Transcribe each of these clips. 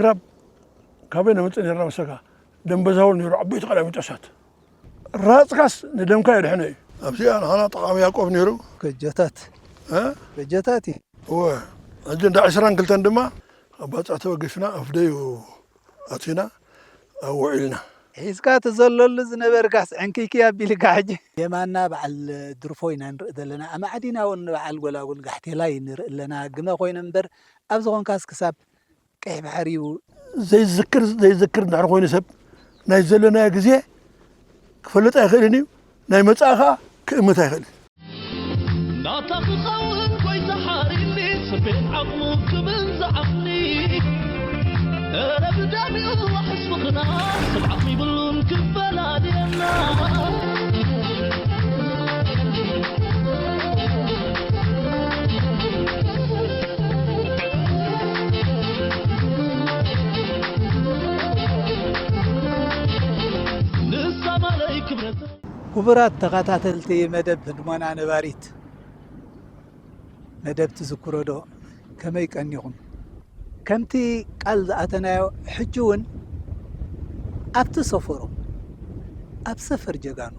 ግራብ ካበይ ነምፅእ ነርና መሰካ? ደንበዛውል ነይሩ፣ ዓበይቲ ቀላሚጦሳት። ራፅካስ ንደምካ የድሕኖ እዩ። ኣብዚኣ ንዓና ጠቓሚ ያዕቆብ ነይሩ። ከጀታት። እ? ከጀታት እዩ። እወ። ሕጂ እንዳ ዕስራን ክልተን ድማ ኣብ ባጽዕ ተወጊፍና፣ ኣፍደዩ ኣቲና፣ ኣብኡ ውዒልና። ሒዝካ ትዘለሉ ዝነበርካስ ዕንክይክይ ኣቢልካ ሕጂ። የማና በዓል ድርፎ ኢና ንርኢ ዘለና። ኣማዕዲና እውን በዓል ጎላጉል ጋሕቴላይ ንርኢ ኣለና። ግመ ኮይነ እምበር፣ ኣብዚ ኾንካስ ክሳብ ቀይሕ ባሕሪ እዩ። ዘይዝክር፣ ዘይዝክር እንድሕር ኮይኑ ሰብ ናይ ዘለናዮ ግዜ ክፈልጥ ኣይኽእልን እዩ። ናይ መጻኢ ኸኣ ክእምት ኣይኽእልን። ናታ ክኸውን ጎይታ ሓሪኒ፣ ሰብ ቤት ዓቕሙ ክብል ዝዓቕኒ። እረ ብደም ይዋሕስ ምኽና፣ ሰብ ዓቕሚ ይብሉን ክፈላልየና። ንሳ ማለይ ክብረተይ። ክቡራት ተኸታተልቲ መደብ ህድሞና ነባሪት፣ መደብ ትዝክሮ ዶ? ከመይ ቀኒኹም? ከምቲ ቃል ዝኣተናዮ፣ ሕጂ እውን ኣብቲ ሰፈሮም፣ ኣብ ሰፈር ጀጋኑ፣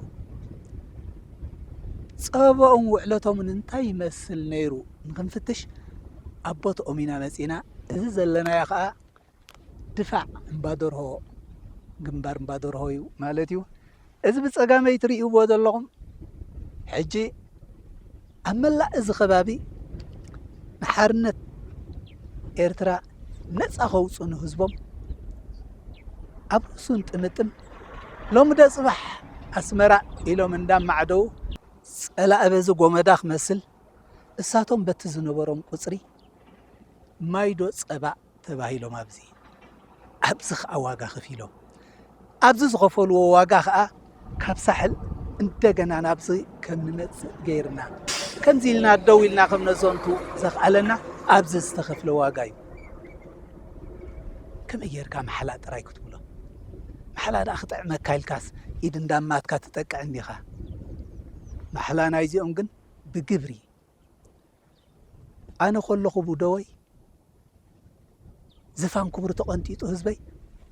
ጸበባኦም ውዕለቶምን እንታይ ይመስል ነይሩ ንኽንፍትሽ ኣብ ቦትኦም ኢና መጺና። እዚ ዘለናዮ ኸኣ ድፋዕ እምባደርሆ፣ ግንባር እምባደርሆ እዩ ማለት እዩ። እዚ ብጸጋመይ ትርእይዎ ዘለኹም፣ ሕጂ ኣብ መላእ እዚ ከባቢ ንሓርነት ኤርትራ ነጻ ከውጽኡ ንህዝቦም ኣብ ርእሱን ጥምጥም፣ ሎሚ ዶ ጽባሕ ኣስመራ ኢሎም እንዳማዕደው፣ ጸላኢ በዚ ጎመዳ ክመስል፣ እሳቶም በቲ ዝነበሮም ቁጽሪ ማይ ዶ ጸባ ተባሂሎም ኣብዚ፣ ኣብዚ ኸኣ ዋጋ ከፊሎም። ኣብዚ ዝኸፈልዎ ዋጋ ኸኣ ካብ ሳሕል እንደገና ናብዚ ከም ንመጽእ ገይርና። ከምዚ ኢልና ደው ኢልና ከም ነዘንቱ ዘኽኣለና ኣብዚ ዝተኸፍለ ዋጋ እዩ። ከመይ ጌርካ ማሕላ ጥራይ ክትብሎ? ማሕላ ደኣ ክጥዕመካ ኢልካስ ኢድ እንዳማትካ ትጠቅዕ እንዲኻ። ማሕላ ናይዚኦም ግን ብግብሪ። ኣነ ከለኹ ብደወይ ዝፋን ክብሪ ተቐንጢጡ ህዝበይ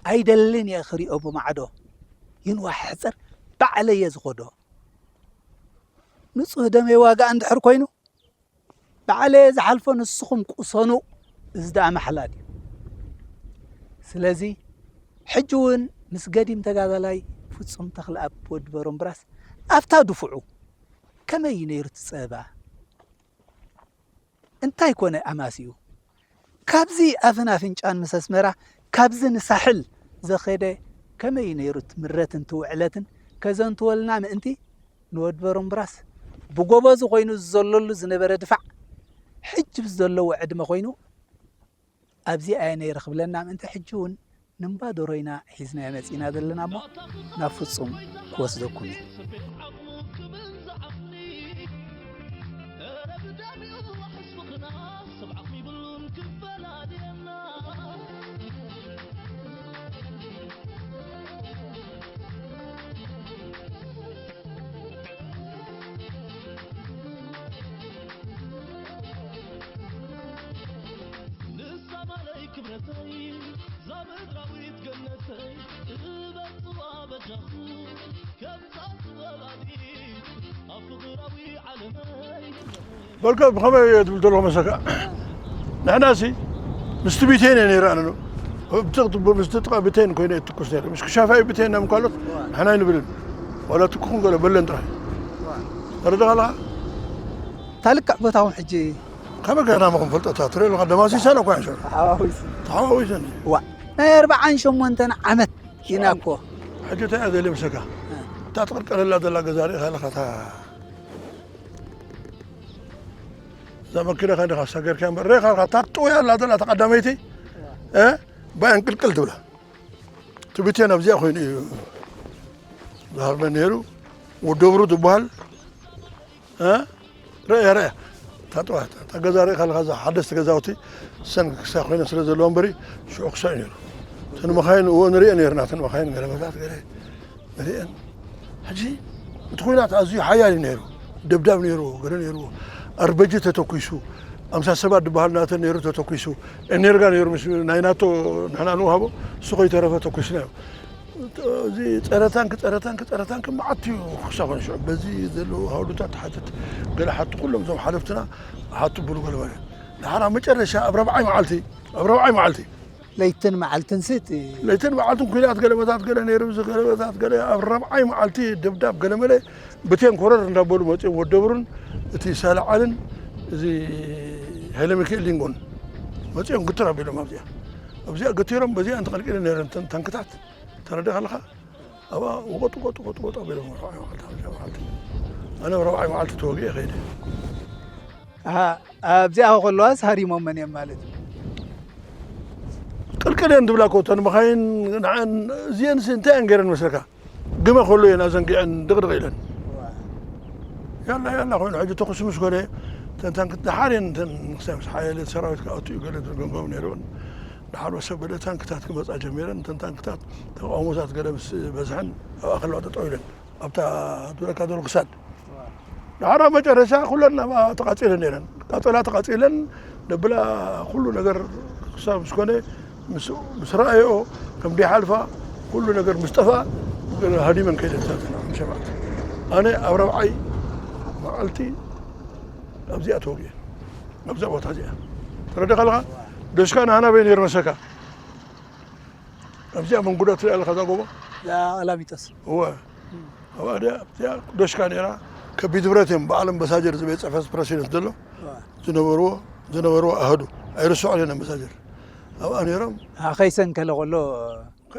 ኣይደልን እየ ክሪኦ ብማዕዶ። ይንዋሕ ሕጽር ባዕለይ እየ ዝኸዶ። ንጹህ ደመይ ዋጋ እንድሕር ኮይኑ ባዕለይ እየ ዝሓልፎ፣ ንስኹም ቁሰኑ። እዚ ደኣ ማሕላ ድዩ? ስለዚ ሕጂ እውን ምስ ገዲም ተጋዳላይ ፍጹም ተኽለኣብ ወዲ በሮምብራስ ኣብታ ድፉዑ ከመይ እዩ ነይሩ እቲ ጸባ? እንታይ ኮነ ኣማሲኡ? ካብዚ ኣፍን ኣፍንጫን ምስ ኣስመራ፣ ካብዚ ንሳሕል ዘኸደ ከመይ እዩ ነይሩ እቲ ምረትን እቲ ውዕለትን ከዘንትወልና ምእንቲ ንወዲ በሮምብራስ ብጎበዙ ኮይኑ ዝዘለሉ ዝነበረ ድፋዕ ሕጂ ብዘለዎ ዕድመ ኮይኑ ኣብዚኣ እየ ነይረ ክብለና ምእንቲ ሕጂ እውን ንምባደሮ ኢና ሒዝናዮ መጺእና ዘለና እሞ ናብ ፍጹም ክወስደኩም እየ። ንሳ ማለይ ክብረተይ፣ እዛ ምድራዊት ገነተይ፣ እበጽዋ በጃኹ፣ ከምዛ ጥበብ ኣድኢት፣ ኣብ ፍቕራዊ ዓለመይ። በልከ ብኸመይ እየ ትብል ዘለኹ መሰካ? ንሕናሲ ምስቲ ቢቴን እየ ነይረ ኣነ። ብትቕ-፣ ምስቲ ጥቓ ቢቴን ኮይነ እየ ትኩስ ነይረ። ምስ ክሻፋይ ቢቴን ናም ካልኦት ንሕና ኣይንብልን። ዋላ ትኩኹም ገለ በለን ጥራይ። ተረዳኻ ኣለኻ? እታ ልክዕ ቦታኹም ሕጂ ከመይ ጌርና እሞ ክንፈልጦ? እታ ትሪኦ ኣለኻ ደማሲሳና እኮ እየን። ተሓዋዊሱ። ተሓዋዊሰን። ዋ፣ ናይ ኣርብዓን ሸሞንተን ዓመት ኢና እኮ። ሕጂ እንታይ እያ ዘድልየ መሰካ? እ። እታ ትቕልቀለላ ዘላ ገዛ ርኢኻ ኣለኻ? እታ፣ እዛ መኪና ኸ ዲኻ ሰገርካ እምበር ርኢኻ ኣለኻ? እታ ጥውያ ኣላ ዘላ እታ ቀዳመይቲ? እ? ባያን ቅልቅል ትብላ። ትቢቴን ኣብዚኣ ኮይኑ እዩ ዝሃርመ ነይሩ። ወደብሩ ዝበሃል፣ እ? ርኣያ፣ ርኣያ። እታ ጠዋት፣ እታ ገዛ ርኢኻ ኣለኻ፣ እዛ ሓደስቲ ገዛውቲ፣ እሰን ክሳዕ ኮይነን ስለ ዘለዋ እምበሪ፣ ሽዑ ክሳዕ እዩ ነይሩ። እተን መኻይን፣ እዎ፣ ንሪኦ ነይርና፣ እተን መኻይን ገለመታት ገለ ንሪአን። ሕጂ፣ እቲ ኲናት ኣዝዩ ሓያል እዩ ነይሩ። ደብዳብ ነይርዎ፣ ገለ ነይርዎ። ኣርበጂ ተተኲሱ፣ ኣምሳ ሰባት ዝበሃል ናተ ነይሩ ተተኩሱ። ኤኔርጋ ነይሩ ምስ ናይ ናቶ ንሕና ንውሃቦ፣ እሱ ከይተረፈ ተኩስናዮ። እዚ ጸረ ታንክ፣ ጸረ ታንክ፣ ጸረ ታንክ መዓት እዩ ክሳብ ኾነ ሽዑ። በዚ ዘለዉ ሃውዱታት ሓትት ገለ ሓቱ ኩሎም እዞም ሓለፍትና ሓቱ ብሉ ገለ በለ። ድሓር ኣብ መጨረሻ ኣብ ረብዓይ መዓልቲ፣ ኣብ ረብዓይ መዓልቲ ለይትን መዓልትን ሲ እቲ ለይትን መዓልትን ኲናት ገለመታት ገለ ነይሩ፣ እዚ ገለመታት ገለ ኣብ ረብዓይ መዓልቲ ደብዳብ ገለመለ ብቴን ኮረር እንዳበሉ መጺኦም ወደብሩን እቲ ሳላዓልን እዚ ሃይለ ሚካኤል ሊንጎን መጺኦም ግትር ኣቢሎም ኣብዚኣ ኣብዚኣ ገቲሮም በዚኣ እንተቐልቂለን ነይረን እተን ታንክታት ተረዲኻ ኣለኻ። ኣብኣ ወቐጥ ወቐጥ ወቐጥ ወቐጥ ኣቢሎም ረብዓይ መዓልቲ ሓሙሻይ መዓልቲ ኣነ ረብዓይ መዓልቲ ተወጊኤ ከይደ። ኣብዚኣ ከለዋስ ሃሪሞመን እዮም ማለት እዩ። ቅልቅል እየን ዝብላ እኮ እተን መኻይን ንዐን እዚአንስ እንታይ እየን ገይረን መስለካ? ግመ ከሎ እየን ኣዘንጊዐን ድቕድቕ ኢለን። ያላ ያላ ኮይኑ ሕጂ ተኩሲ ምስ ኮነ ተንታን ክትደሓር እየን እተን ንክሳይ ምስ ሓየለ ሰራዊት ክኣቱ እዩ ገለ ዝገምገም ነይሩን። ድሓር ወሰ በለ ታንክታት ክመፃ ጀሚረን። እተን ታንክታት ተቃውሞታት ገለ ምስ በዝሐን ኣብኣ ከለዋ ጠጠው ኢለን ኣብታ ዱረካ ዶሎ ክሳድ ድሓር ኣብ መጨረሻ ኩለን ኣብኣ ተቓጺለን ነይረን። ቃጸላ ተቓጺለን ደብላ ኩሉ ነገር ክሳብ ምስ ኮነ ምስ ረኣየኦ ከም ደይሓልፋ ኩሉ ነገር ምስ ጠፍኣ ሃዲመን ከይደን ሰብትና ምስ ሸማዕቲ ኣነ ኣብ ረብዓይ መዓልቲ ኣብዚኣ ተወግኤ ኣብዛ ቦታ እዚኣ ተረዲኻ ኣለኻ። ደሽካ ናህና በይ ነይር መሰካ ኣብዚኣ መንጉዳ ትሪኣ ኣለኻ እዛ ጎቦ ኣላሚጠስ እወ ኣብኣ ድያ ኣብዚኣ ደሽካ ነይራ። ከቢድ ብረት እዮም በዓል ኣምባሳጀር ዝበየ ፅሕፈት ፕረሲደንት ዘሎ ዝነበርዎ ዝነበርዎ ኣህዱ ኣይርስዖን እዮም ኣምባሳጀር ኣብኣ ነይሮም። ከይሰንከለ ከሎ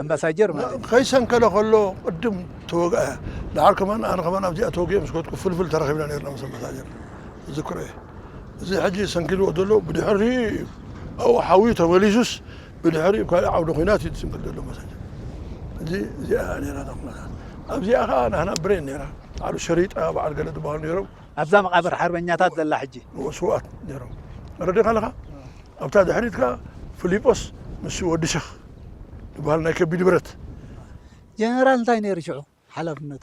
ኣምባሳጀር ማለት እዩ። ከይሰንከለ ከሎ ቅድም ተወግኣ እያ። ድሓር ከማን ኣነ ከማን ኣብዚኣ ተወጊአ ምስ ከድኩ ፍልፍል ተረኺብና ነይርና ምስ ኣምባሳጀር ዝክሮ እየ። እዚ ሕጂ ሰንኪልዎ ዘሎ ብድሕሪ እዩ ኣብኡ ሓዊ ተመሊሱስ ብድሕሪኡ ካልእ ዓውዲ ኲናት እዩ ዝስንክል ዘሎ ኣምባሳጀር። እዚ እዚኣ ነይራ እዛ ኩነታት። ኣብዚኣ ከዓ ናህና ብሬን ነይራ። በዓል ሸሪጣ በዓል ገለ ዝበሃሉ ነይሮም። ኣብዛ መቓብር ሓርበኛታት ዘላ ሕጂ ስውኣት ነይሮም። ረዲኻ ኣለኻ ኣብታ ድሕሪት ከዓ ፍሊጶስ ምስ ወዲ ሸኽ ዝበሃል ናይ ከቢድ ብረት ጀነራል እንታይ ነይሩ ሽዑ ሓላፍነቱ?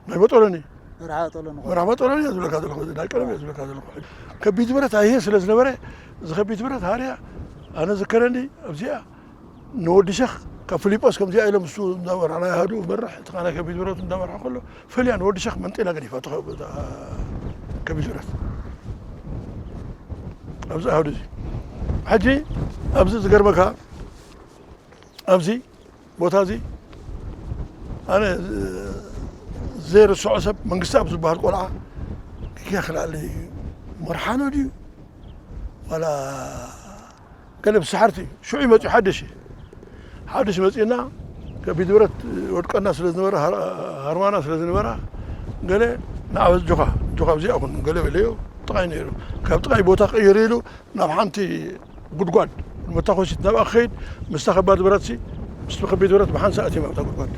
ናይ በጦሎኒ መርሓ ጠሎኒ መርሓ በጦሎኒ እየ ዝብለካ ዘለኹ ናይ ቀደም እየ ዝብለካ ዘለኹ። ከቢድ ብረት ኣይሄ ስለ ዝነበረ እዚ ከቢድ ብረት ሃርያ ኣነ ዝከረኒ ኣብዚኣ ንወዲ ሸኽ ካብ ፊሊጶስ ከምዚኣ ኢሎም እሱ እንዳመርሓ ናይ ኣህዱ መርሕ እቲ ናይ ከቢድ ብረቱ እንዳመርሓ ከሎ ፈልያ ንወዲ ሸኽ መንጢላ ገዲፋ ከቢድ ብረት ኣብዚ ኣህዱ እዚ ሕጂ ኣብዚ ዝገርመካ ኣብዚ ቦታ እዚ ኣነ ዘይርስዖ ሰብ መንግስቲ ኣብ ዝበሃል ቆልዓ ክልኣለይ መርሓኖ ድዩ ዋላ ገለ ብሰሓርቲ እዩ ሽዑ ይመፅኡ ሓድሽ እዩ ሓድሽ መፂእና ከቢድ ብረት ወድቀና ስለ ዝነበረ ሃርማና ስለ ዝነበራ ገለ ንዓበ ጆኻ ጆኻ ኣብዚኣ ኩን ገለ በለዮ ጥቃይ ነይሩ ካብ ጥቃይ ቦታ ቀይሩ ኢሉ ናብ ሓንቲ ጉድጓድ መታኮሲት ናብኣ ክኸይድ ምስታ ከባድ ብረትሲ ምስ ከቢድ ብረት ብሓንሳእ ኣትዮም ኣብታ ጉድጓድ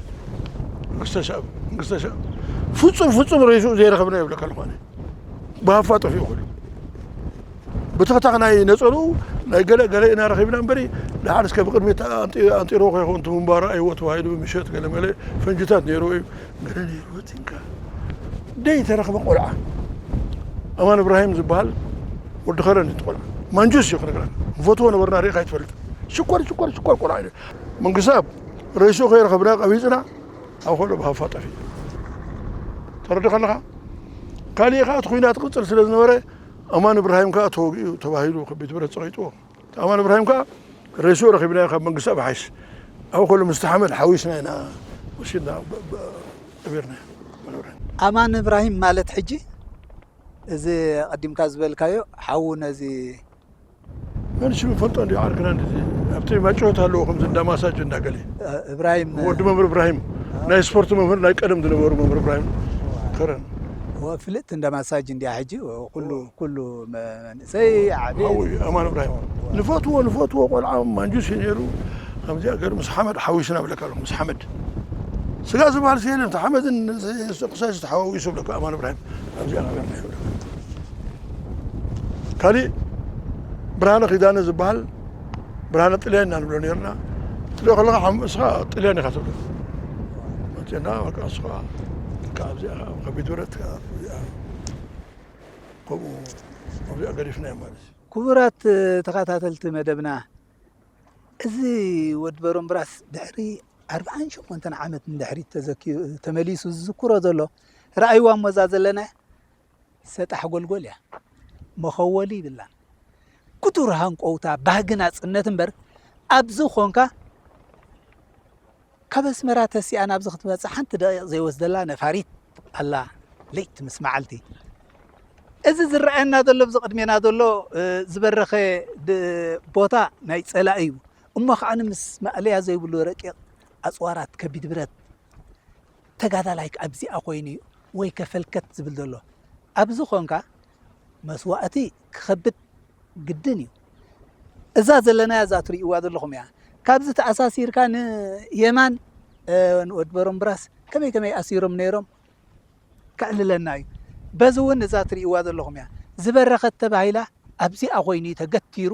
መንግስተ ሻብ መንግስተ ሻብ ፍጹም ፍጹም ሬስኡ ዘይረኸብና ይብለካ ኣለኹ ኣነ ብሃፋ ጠፊኡ ኩሉ ብተኽታኽ ናይ ነፀልኡ ናይ ገለ ገለ ኢና ረኺብና እምበሪ ድሓር እስከ ብቅድሚት ኣንጢርዎ ከይኸውን እቲ ምንባሩ ኣይዎ ተባሂሉ ምሸት ገለ መለ ፈንጅታት ነይርዎ እዩ ገለ ነይርዎ ቲንካ ደይ ተረኽበ ቆልዓ ኣማን እብራሂም ዝበሃል ወዲ ኸረን እቲ ቆልዓ ማንጁስ እዩ ክነግረን ንፈትዎ ነበርና ርኢኻ ይትፈልጥ ሽኮር ሽኮር ሽኮር ቆልዓ እዩ መንግስቲ ኣብ ርእሱ ከይረኸብና ቀቢፅና ኣብ ከሎ ብሃፋ ጠፊ ተረዲ ከለኻ ካሊእ ከዓ እቲ ኩናት ቅፅል ስለ ዝነበረ ኣማን እብራሂም ከዓ ተወጊኡ ተባሂሉ ከቢድ ብረት ፀቂጥዎ ኣማን እብራሂም ከዓ ሬስኡ ረኺብናዮ ካብ መንግስቲ ኣብ ሓይሽ ኣብ ከሉ ምስቲ ሓመድ ሓዊስና ኢና ወሲድና ቀቢርና ኣማን እብራሂም ማለት ሕጂ እዚ ቀዲምካ ዝበልካዮ ሓዉ ነዚ መን ሽም ይፈልጦ እንዲ ዓርክና እንዲ ኣብቲ ማጭወት ኣለዎ ከምዚ እንዳ ማሳጅ እንዳ ገለ እብራሂም ወዲ መምህር እብራሂም ናይ ስፖርት መምህር ናይ ቀደም ዝነበሩ መምህር እብራሂም ከረን ፍልጥቲ እንዳ ማሳጅ እንዲያ ሕጂ ኩሉ ኩሉ መንእሰይ ዓቢ ሓዊ ኣማን እብራሂም ንፈትዎ ንፈትዎ ቆልዓ ማንጁስ እዩ ነይሩ ከምዚኣ ገር ምስ ሓመድ ሓዊስና ብለካ ኣለኹ ምስ ሓመድ ስጋ ዝበሃል ስየለ እቲ ሓመድን ቅሳሽ ተሓዋዊሱ ብለካ ኣማን እብራሂም ኣብዚኣ ገርና ይብለካ ካሊእ ብርሃነ ኪዳነ ዝበሃል ብርሃነ ጥልያን ኢና ንብሎ ነርና ትሪኦ ከለካ ሓምእስኻ ጥልያን ኢኻ ትብሎ መፅና በቃ እስኻ ከቢድ ብረት ከምኡ ኣብዚኣ ገዲፍናዮ ማለት እዩ። ክቡራት ተኸታተልቲ መደብና፣ እዚ ወዲ በሮምብራስ ድሕሪ ኣርብዓን ሸሞንተን ዓመት ንድሕሪት ተዘኪ-፣ ተመሊሱ ዝዝክሮ ዘሎ፣ ረኣይዋ እሞ እዛ ዘለና ሰጣሕ ጎልጎል እያ። መኸወሊ ይብላን። ግቱር ሃንቀውታ፣ ባህጊ ናጽነት እምበር፣ ኣብዚ ኾንካ ካብ ኣስመራ ተሲኣ ናብዚ ክትመጽእ ሓንቲ ደቂቕ ዘይወስደላ ነፋሪት ኣላ፣ ለይቲ ምስ መዓልቲ። እዚ ዝረኣየና ዘሎ፣ ኣብዚ ቅድሜና ዘሎ፣ እ፣ ዝበረኸ ድ-፣ ቦታ ናይ ጸላኢ እዩ። እሞ ከዓኒ ምስ ማእለያ ዘይብሉ ረቂቕ ኣጽዋራት፣ ከቢድ ብረት፣ ተጋዳላይ ኣብዚኣ ኮይኑ እዩ ወይ ከፈልከት ዝብል ዘሎ። ኣብዚ ኾንካ መስዋእቲ ክኸብድ ግድን እዩ። እዛ ዘለናያ፣ እዛ ትርእይዋ ዘለኹም እያ። ካብዚ ተኣሳሲርካ ንየማን፣ እ፣ ንወዲ በሮምብራስ ከመይ ከመይ ኣሲሮም ነይሮም ከዕልለና እዩ። በዚ እውን እዛ ትርእይዋ ዘለኹም እያ። ዝበረኸት ተባሂላ ኣብዚኣ ኮይኑ እዩ ተገቲሩ።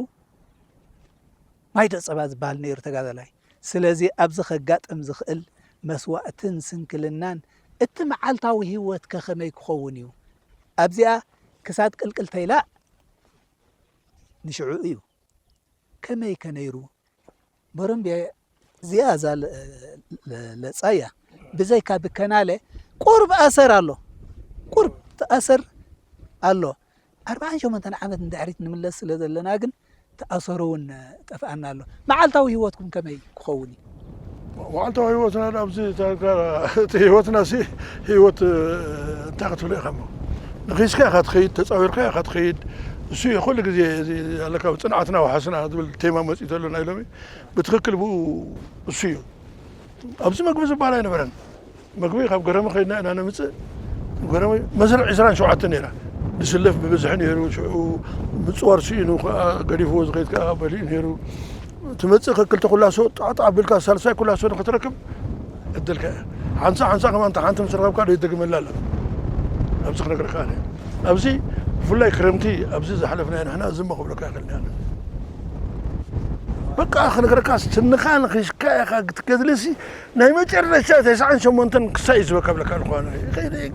ማይ ደጸባ ዝበሃል ነይሩ ተጋዳላይ። ስለዚ ኣብዚ ከጋጥም ዝኽእል መስዋእትን ስንክልናን፣ እቲ መዓልታዊ ህይወት ከ ከመይ ክኸውን እዩ? ኣብዚኣ ክሳድ ቅልቅል ተይላ ንሽዑ እዩ። ከመይ ከ ነይሩ? በረምቤ እዚኣ እዛ ለ-፣ ለ-፣ ለጻ እያ። ብዘይካ ብከናለ ቁርብ ኣሰር ኣሎ። ቁርብ ኣሰር ኣሎ። ኣርብዓን ሸሞንተን ዓመት ንድሕሪት ንምለስ ስለ ዘለና ግን፣ ተኣሰሩ እውን ጠፍኣና ኣሎ። መዓልታዊ ህይወትኩም ከመይ ክኸውን እዩ? መዓልታዊ ህይወትና ኣብዚ፣ እቲ ህይወትና ሲ ህይወት፣ እ፣ እንታይ ክትብሎ ኢኻ እሞ? ንኺስካ ኢኻ ትኸይድ፣ ተጻዊርካ ኢኻ ትኸይድ። እሱ እዩ ኩሉ ግዜ እዚ ኣለካ፣ ጽንዓትና ወሓስና ዝብል ቴማ መጺኡ ዘሎ ናይ ሎሚ። ብትኽክል ብኡ እሱ እዩ። ኣብዚ መግቢ ዝበሃል ኣይነበረን። መግቢ ካብ ገረመ ከይድና ኢና ነምጽእ። ገረመ መስርዕ ዕስራን ሸውዓተን ነይራ። ዝስለፍ ብብዝሒ ነይሩ። ሽዑ ምጽዋር ስኢኑ ከኣ ገዲፍዎ ዝኸይድ ከኣ በሊኡ ነይሩ። ትመጽእ ከክልተ ኩላሶ ጣዕጣዕ ኣቢልካ ሳልሳይ ኩላሶ ንኽትረክብ ዕድልካ እያ። ሓንሳ ሓንሳ ከማን እታ ሓንቲ ምስ ረኸብካ ደይትደግመላ ኣላ። ኣብዚ ክነግረካ ኣነ። ኣብዚ ብፍላይ ክረምቲ ኣብዚ ዝሓለፍናዮ ንሕና እዚ እሞ ክብለካ ይኽእል እየ። በቃ ክነግረካ ስንኻ ንኺስካ ኢኻ ክትገድልሲ ናይ መጨረሻ ተስዓን ሸሞንተን ክሳይ እዩ ዝበካ ብለካ ዝኾነ። ይኸይድ እዩ።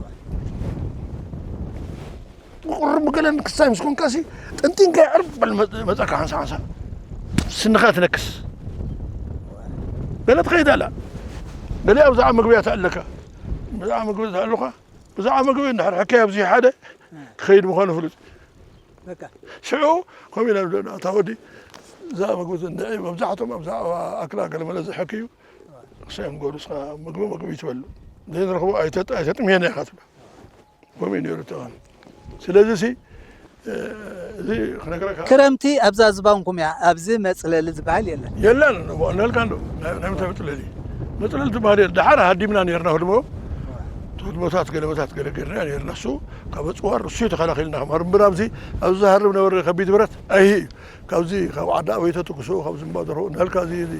ቁሩብ ገለን ክሳይ ምስ ኮንካሲ ጥንጢንካ ይዕርብ በል መ-፣ መጻካ ሓንሳ ሓንሳ። ስንኻ ትነክስ። ገለ ትኸይድ ኣላ። ገለ ኣብዛኣ መግብያ ትኣለካ። ብዛኣ መግቢ ትኣሉኻ። ብዛኣ መግቢ እንድሕር ሕካይ ኣብዚ ሓደ ክኸይድ ምዃኑ ፍሉጥ። በቃ። ሽዑ ከምኡ ኢና ንብሎ፣ እታ ወዲ እዛ መግቢ እንድዒ መብዛሕቶም ኣብዛ ኣክላ ገለመለ ዝሕክዩ ክሳዮም ገሩ፣ ንስኻ መግቢ መግቢ ትበሉ። ዘይንረኽቦ ኣይተጥ-፣ ኣይተጥምየና ኢኻ ትብሎ። ከምኡ እዩ ነይሩ እተባህለ። ስለዚ ሲ፣ እ፣ እዚ ክነግረካ ክረምቲ ኣብዛ ዝባንኩም እያ፣ ኣብዚ መጽለሊ ዝበሃል የለን። የለን፣ እሞ እንልካ እንዶ፣ ናይ፣ ናይ ምንታይ መጽለሊ? መጽለሊ ዝበሃል የለን። ደሓር ሃዲምና ነይርና ህድሞ፣ ህድሞታት፣ ገለመታት ገለ ገይርና ነይርና። እሱ ካብ ኣጽዋር እሱ እዩ ተኸላኺልና። እምበር ኣብዚ፣ ኣብዚ ዝሃርብ ነበረ ከቢድ ብረት፣ ኣይሂ እዩ። ካብዚ፣ ካብ ዓዲ ኣበይ ተትኩሱ፣ ካብዚ እምባ ደርሆ፣ እንልካ እዚ፣ እዚ፣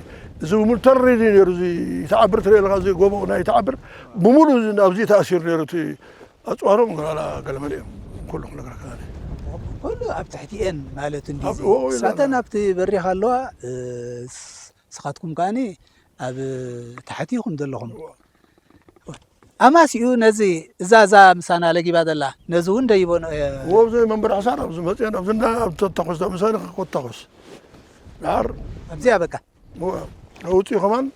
እዚ ብምሉእ ተሪር እዩ ነይሩ። እዚ ይተዓብር ትርኢ ኣለኻ፣ እዚ ጎቦ ናይ ይተዓብር፣ ብምሉእ እዚ፣ ኣብዚ ተኣሲሩ ነይሩ እቲ ኣጽዋሮም ገላላ ገለመለ እዮም። ኩሉ ክነግረካ እየ። ኩሉ ኣብ ትሕቲኤን ማለት እንዲ ኣብ፣ እዚ። እዎ፣ እዎ፣ እሳተን ኢላና። ኣብቲ በሪኽ ኣለዋ፣ እ፣ ስ-፣ ስኻትኩም ከኣኒ ኣብ ታሕቲ ኢኹም ዘለኹም። እዎ። ኣማሲኡ ነዚ፣ እዛ፣ እዛ ምሳና ለጊባ ዘላ፣ ነዚ እውን ደይቦ ነ-፣ እዎ፣ ኣብዚ መንበር ሕሳር ኣብዚ መጽአን፣ ኣብዚ እንዳ፣ ኣብ ተተኹስ፣ ኣብ ምሳሌ ክተኹስ። ድሓር ኣብዚኣ በቃ። እዎ፣ ኣውጺኡ ከማን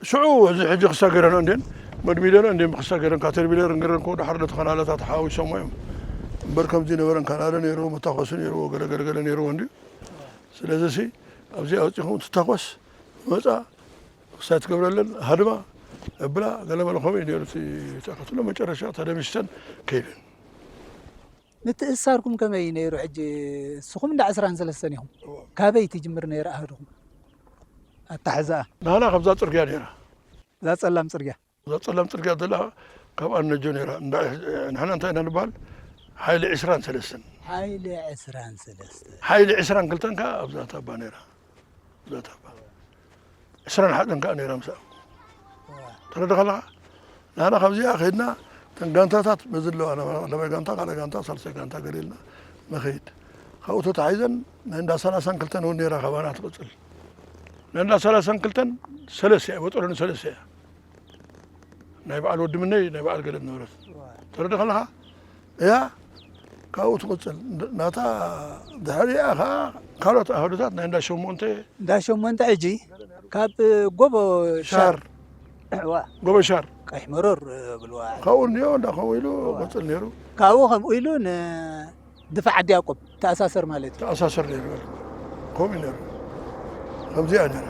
ሽዑ እዚ ሕጂ ክሳገረን እንዴን መድሚደን እንዴን ብክሳገረን ካተርቢለር እንገረን ኮ ድሓር ነቲ ከናለታት ሓዊሶሞ እዮም። እምበር ከምዚ ነበረን ካናለ ነይርዎ፣ መታኮሲ ነይርዎ፣ ገለ ገለ ገለ ነይርዎ እንዲ። ስለዚ ሲ ኣብዚ ኣውጺኹም ትታኮስ መጻ ክሳይ ትገብረለን ሃድማ እብላ ገለ መለ ከምኡ እዩ ነይሩ። እቲ ተኸትሎ መጨረሻ ተደምሲሰን ከይደን። ምትእስሳርኩም ከመይ እዩ ነይሩ? ሕጂ ንስኹም እንዳ ዕስራን ሰለስተን ኢኹም። እዎ። ካበይ ትጅምር ነይራ ኣሃዱኹም? ኣታሕዛኣ። ናህና ካብዛ ጽርግያ ነይራ። እዛ ጸላም ጽርግያ። እዛ ጸላም ጽርግያ ዘላ ካብ ኣነጆ ነይራ። እንዳ፣ ንሕና እንታይ ኢና ንበሃል? ሓይሊ ዕስራን ሰለስተን። ሓይሊ ዕስራን ሰለስተን። ሓይሊ ዕስራን ክልተን ከኣ ኣብዛ ታባ ነይራ። ኣብዛ ታባ። ዕስራን ሓደን ከኣ ነይራ ምስኣ። እዋ። ተረድኻ ኣለኻ? ንሕና ካብዚኣ ከይድና፣ እተን ጋንታታት በዚ ኣለዋ፣ ለባይ ጋንታ፣ ካልኣይ ጋንታ፣ ሳልሳይ ጋንታ ገለ ኢልና ንኸይድ። ካብኡ ተታሒዘን ናይ እንዳ ሰላሳን ክልተን እውን ነይራ ካባና ትቕጽል። ናይ እንዳ ሰላሳን ክልተን ሰለስተ እያ፣ ወጠሎኒ ሰለስተ እያ። ናይ በዓል ወዲ ምነይ፣ ናይ በዓል ገለ ነበረት። እዋ። ተረድኻ ኣለኻ? እያ። ካብኡ ትቕጽል። ናታ ድሕሪኣ ኸዓ ካልኦት ኣሃዱታት ናይ እንዳ ሸሞንተ። እንዳ ሸሞንተ ሕጂ ካብ ጎቦ ሻር ሻር እዋ፣ ጎቦ ሻር ቀይሕ መሮር ብልዋ። ካብኡ እንዲዮ እንዳ ከምኡ ኢሉ ቅጽል ነይሩ። ካብኡ ከምኡ ኢሉ ንድፋዕ ዓዲ ያዕቆብ ተኣሳሰር ማለት እዩ። ተኣሳሰር ነይሩ። ከምኡ ነይሩ። ከምዚኣ ነይራ።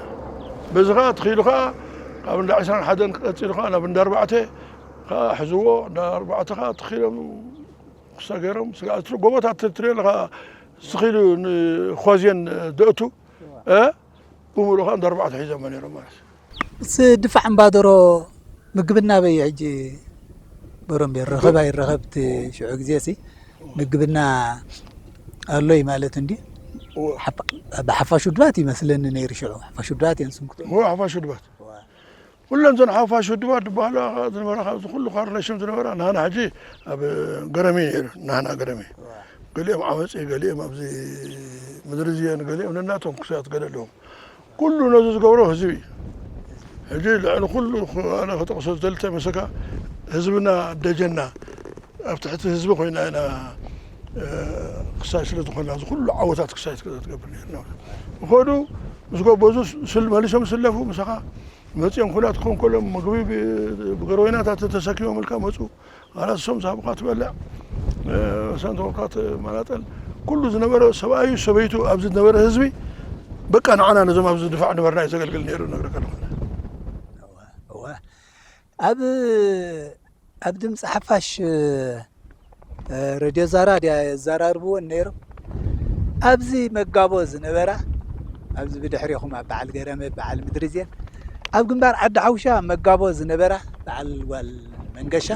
በዚ ኸዓ ትኽኢሉ ኸዓ ካብ እንዳ ዕስራን ሓደን ክቐጽሉ ኸዓ ናብ እንዳ ኣርባዕተ ኸዓ ሕዝዎ። እንዳ ኣርባዕተ ኸዓ ትኽኢሎም ክሳ ገይሮም ስጋ እትሪ ጎቦታት ትሪኦ ኣለኻ። ስኺሉ ንኾዝየን ደእቱ እ ብምሉእ ኸዓ እንዳ ኣርባዕተ ሒዞሞ ነይሮም ማለት እዩ። ምስ ድፋዕ እምባደሮ ምግብና በይ ሕጂ በሮምቤ ረኸባ ይረኸብቲ ሽዑ ግዜ ሲ ምግብና ኣሎይ ማለት እንዲ እወ። ሓፋ- ብሓፋሽ ውድባት ይመስለኒ ነይሩ ሽዑ ሓፋሽ ውድባት እየን ስምክቶ እወ፣ ሓፋሽ ውድባት። ኩለን ዘን ሓፋሽ ውድባት ዝበሃላ ዝነበራ፣ ካብዚ ኩሉ ካርነሽም ዝነበራ፣ ናህና ሕጂ ኣብ ገረሚ ነይሩ፣ ናህና ገረሚ። ገሊኦም ዓመፂ፣ ገሊኦም ኣብዚ ምድሪ ዝየን፣ ገሊኦም ነናቶም ክሳት ገለ ኣለዎም። ኩሉ ነዚ ዝገብሮ ህዝቢ እዩ። ሕጂ ልዕሊ ኩሉ ኣነ ክጠቕሶ ዝደሊ እንታይ መሰካ፣ ህዝብና ደጀና፣ ኣብ ትሕቲ ህዝቢ ኮይና ኢና፣ እ፣ ክሳይ ስለ ዝኾንና፣ እዚ ኩሉ ዓወታት ክሳይ ትገብር ነርና። ብኸዱ ምስ ጎበዙ ስል-፣ መሊሶም ስለፉ፣ ምሳኻ መጺኦም ኩናት ክኾን ከሎ፣ ምግቢ ብ-፣ ብገረወይናታት ተሰኪሞም ኢልካ መጹ። ዋላ ንሶም ዝሃቡኻ ትበልዕ፣ እ፣ ሰንተውካ ትመላጠል። ኩሉ ዝነበረ ሰብኣዩ፣ ሰበይቱ፣ ኣብዚ ዝነበረ ህዝቢ፣ በቃ ንዓና ነዞም ኣብዚ ድፋዕ ነበርና እዩ ዘገልግል ነይሩ፣ ነግረካ ኣለኹ። እወ። ኣብ ኣብ ድምፂ ሓፋሽ፣ እ፣ ሬድዮ ዛራ ድያ የዘራርብወን ነይሮም። ኣብዚ መጋቦ ዝነበራ፣ ኣብዚ ብድሕሪኹም ኣብ በዓል ገረመ፣ በዓል ምድሪ ዜን፣ ኣብ ግንባር ዓዲ ሓውሻ መጋቦ ዝነበራ በዓል ጓል መንገሻ፣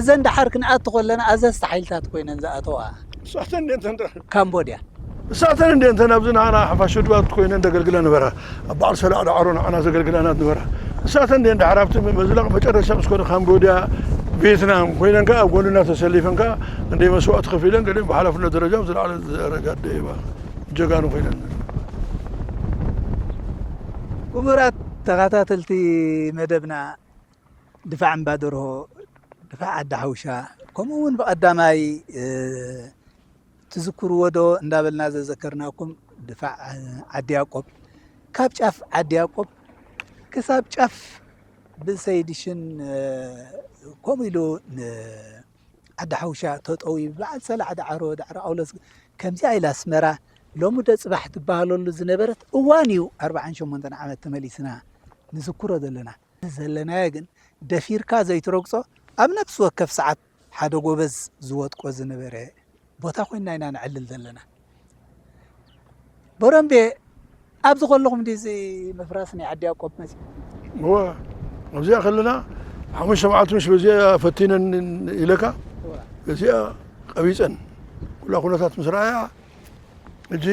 እዘን ደሓር ክንኣቱ ከለና ኣዘዝቲ ሓይልታት ኮይነን ዝኣተዋ ንሳተን እንዴ እንተን ካምቦድያ። ንሳተን እንዴ እንተን ኣብዚ ንዓና ሓፋሽ ድባት ኮይነን ዘገልግላ ነበራ። ኣብ በዓል ሰላዕ ዳዕሮ ንዓና ዘገልግላና ነበራ። ንሳተን እንዴ እንድሕር ኣብቲ መዝለቕ መጨረሻ ምስ ኮነ ካምቦድያ፣ ቪየትናም ኮይነን ከኣ ኣብ ጎንና ተሰሊፈን ከኣ እንደ መስዋእቲ ከፊለን ገሊኦም ብሓላፍነት ደረጃ ኣብ ዝለዓለ ደረጃ ደይባ ጀጋኑ ኮይነን። ክቡራት ተኸታተልቲ መደብና፣ ድፋዕ እምባ ደርሆ፣ ድፋዕ ዓዲ ሓውሻ፣ ከምኡ እውን ብቐዳማይ፣ እ፣ ትዝክርዎ ዶ እንዳበልና ዘዘከርናኩም ድፋዕ፣ እ፣ ዓዲ ያዕቆብ፣ ካብ ጫፍ ዓዲ ያዕቆብ ክሳብ ጫፍ ብሰይድሽን፣ እ፣ ከምኡ ኢሉ ን-፣ ዓዲ ሓውሻ ተጠውዩ፣ በዓል ሰላዕ ዳዕሮ፣ ዳዕሮ ኣውሎስ፣ ከምዚኣ ኢላ ኣስመራ ሎሚ ዶ ጽባሕ ትበሃለሉ ዝነበረት እዋን እዩ ኣርባዓን ሸሞንተን ዓመት ተመሊስና ንዝክሮ ዘለና። ዘለናዮ ግን ደፊርካ ዘይትረግጾ፣ ኣብ ነፍሲ ወከፍ ሰዓት ሓደ ጎበዝ ዝወጥቆ ዝነበረ ቦታ ኮይንና ኢና ነዕልል ዘለና። በሮምቤ፣ ኣብዚ ከለኹም ድዩ እዚ ምፍራስ ናይ ዓዲ ያዕቆብ መጺኡ? እወ፣ ኣብዚኣ ከለና ሓሙሽተ መዓልቲ ምሽ በዚኣ ፈቲነን ኢለካ፣ በዚኣ ቀቢፀን ኩላ ኩነታት ምስ ረኣያ፣ ሕጂ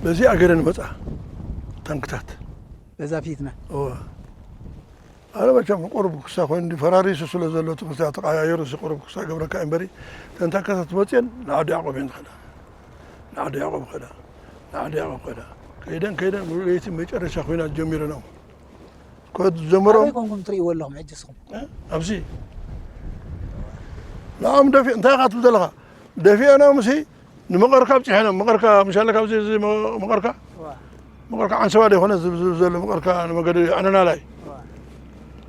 በዚኣ ገይረን መፃ ታንክታት። በዛ ፊትና። እወ። ኣነ መቸም ቁሩብ ክሳ ኮይኑ እንዲ ፈራሪሱ ስለ ዘሎ እቲ ክሳ ተቀያየሩ ሲ ቁሩብ ክሳ ገብረካ እምበሪ፣ እተን ታንክታት መፅየን ንዓዲ ያዕቆብ እየን ዝኸዳ። ንዓዲ ያዕቆብ ከዳ። ንዓዲ ያዕቆብ ከዳ። ከይደን ከይደን ሙሉእ ለይቲ መጨረሻ ኩናት ጀሚሮም። ኮድ ጀመሮም። ኣበይ ኮንኩም ትርእይዎ ኣለኹም ሕጂ እስኹም? ኣብዚ ንዓም ደፊ-፣ እንታይ ኢኻ ትብል ዘለኻ? ደፊኦኖም ሲ ንመቐርካ ኣብፂሐኖም። መቐርካ ምሻለ ካብዚ፣ እዚ መ-፣ መቐርካ፣ ዋ፣ መቐርካ ዓንሰባ ዶ ይኾነ ዝብ-፣ ዝብ-፣ ዘሎ መቐርካ ንመገዲ ኣነናላይ። ዋ።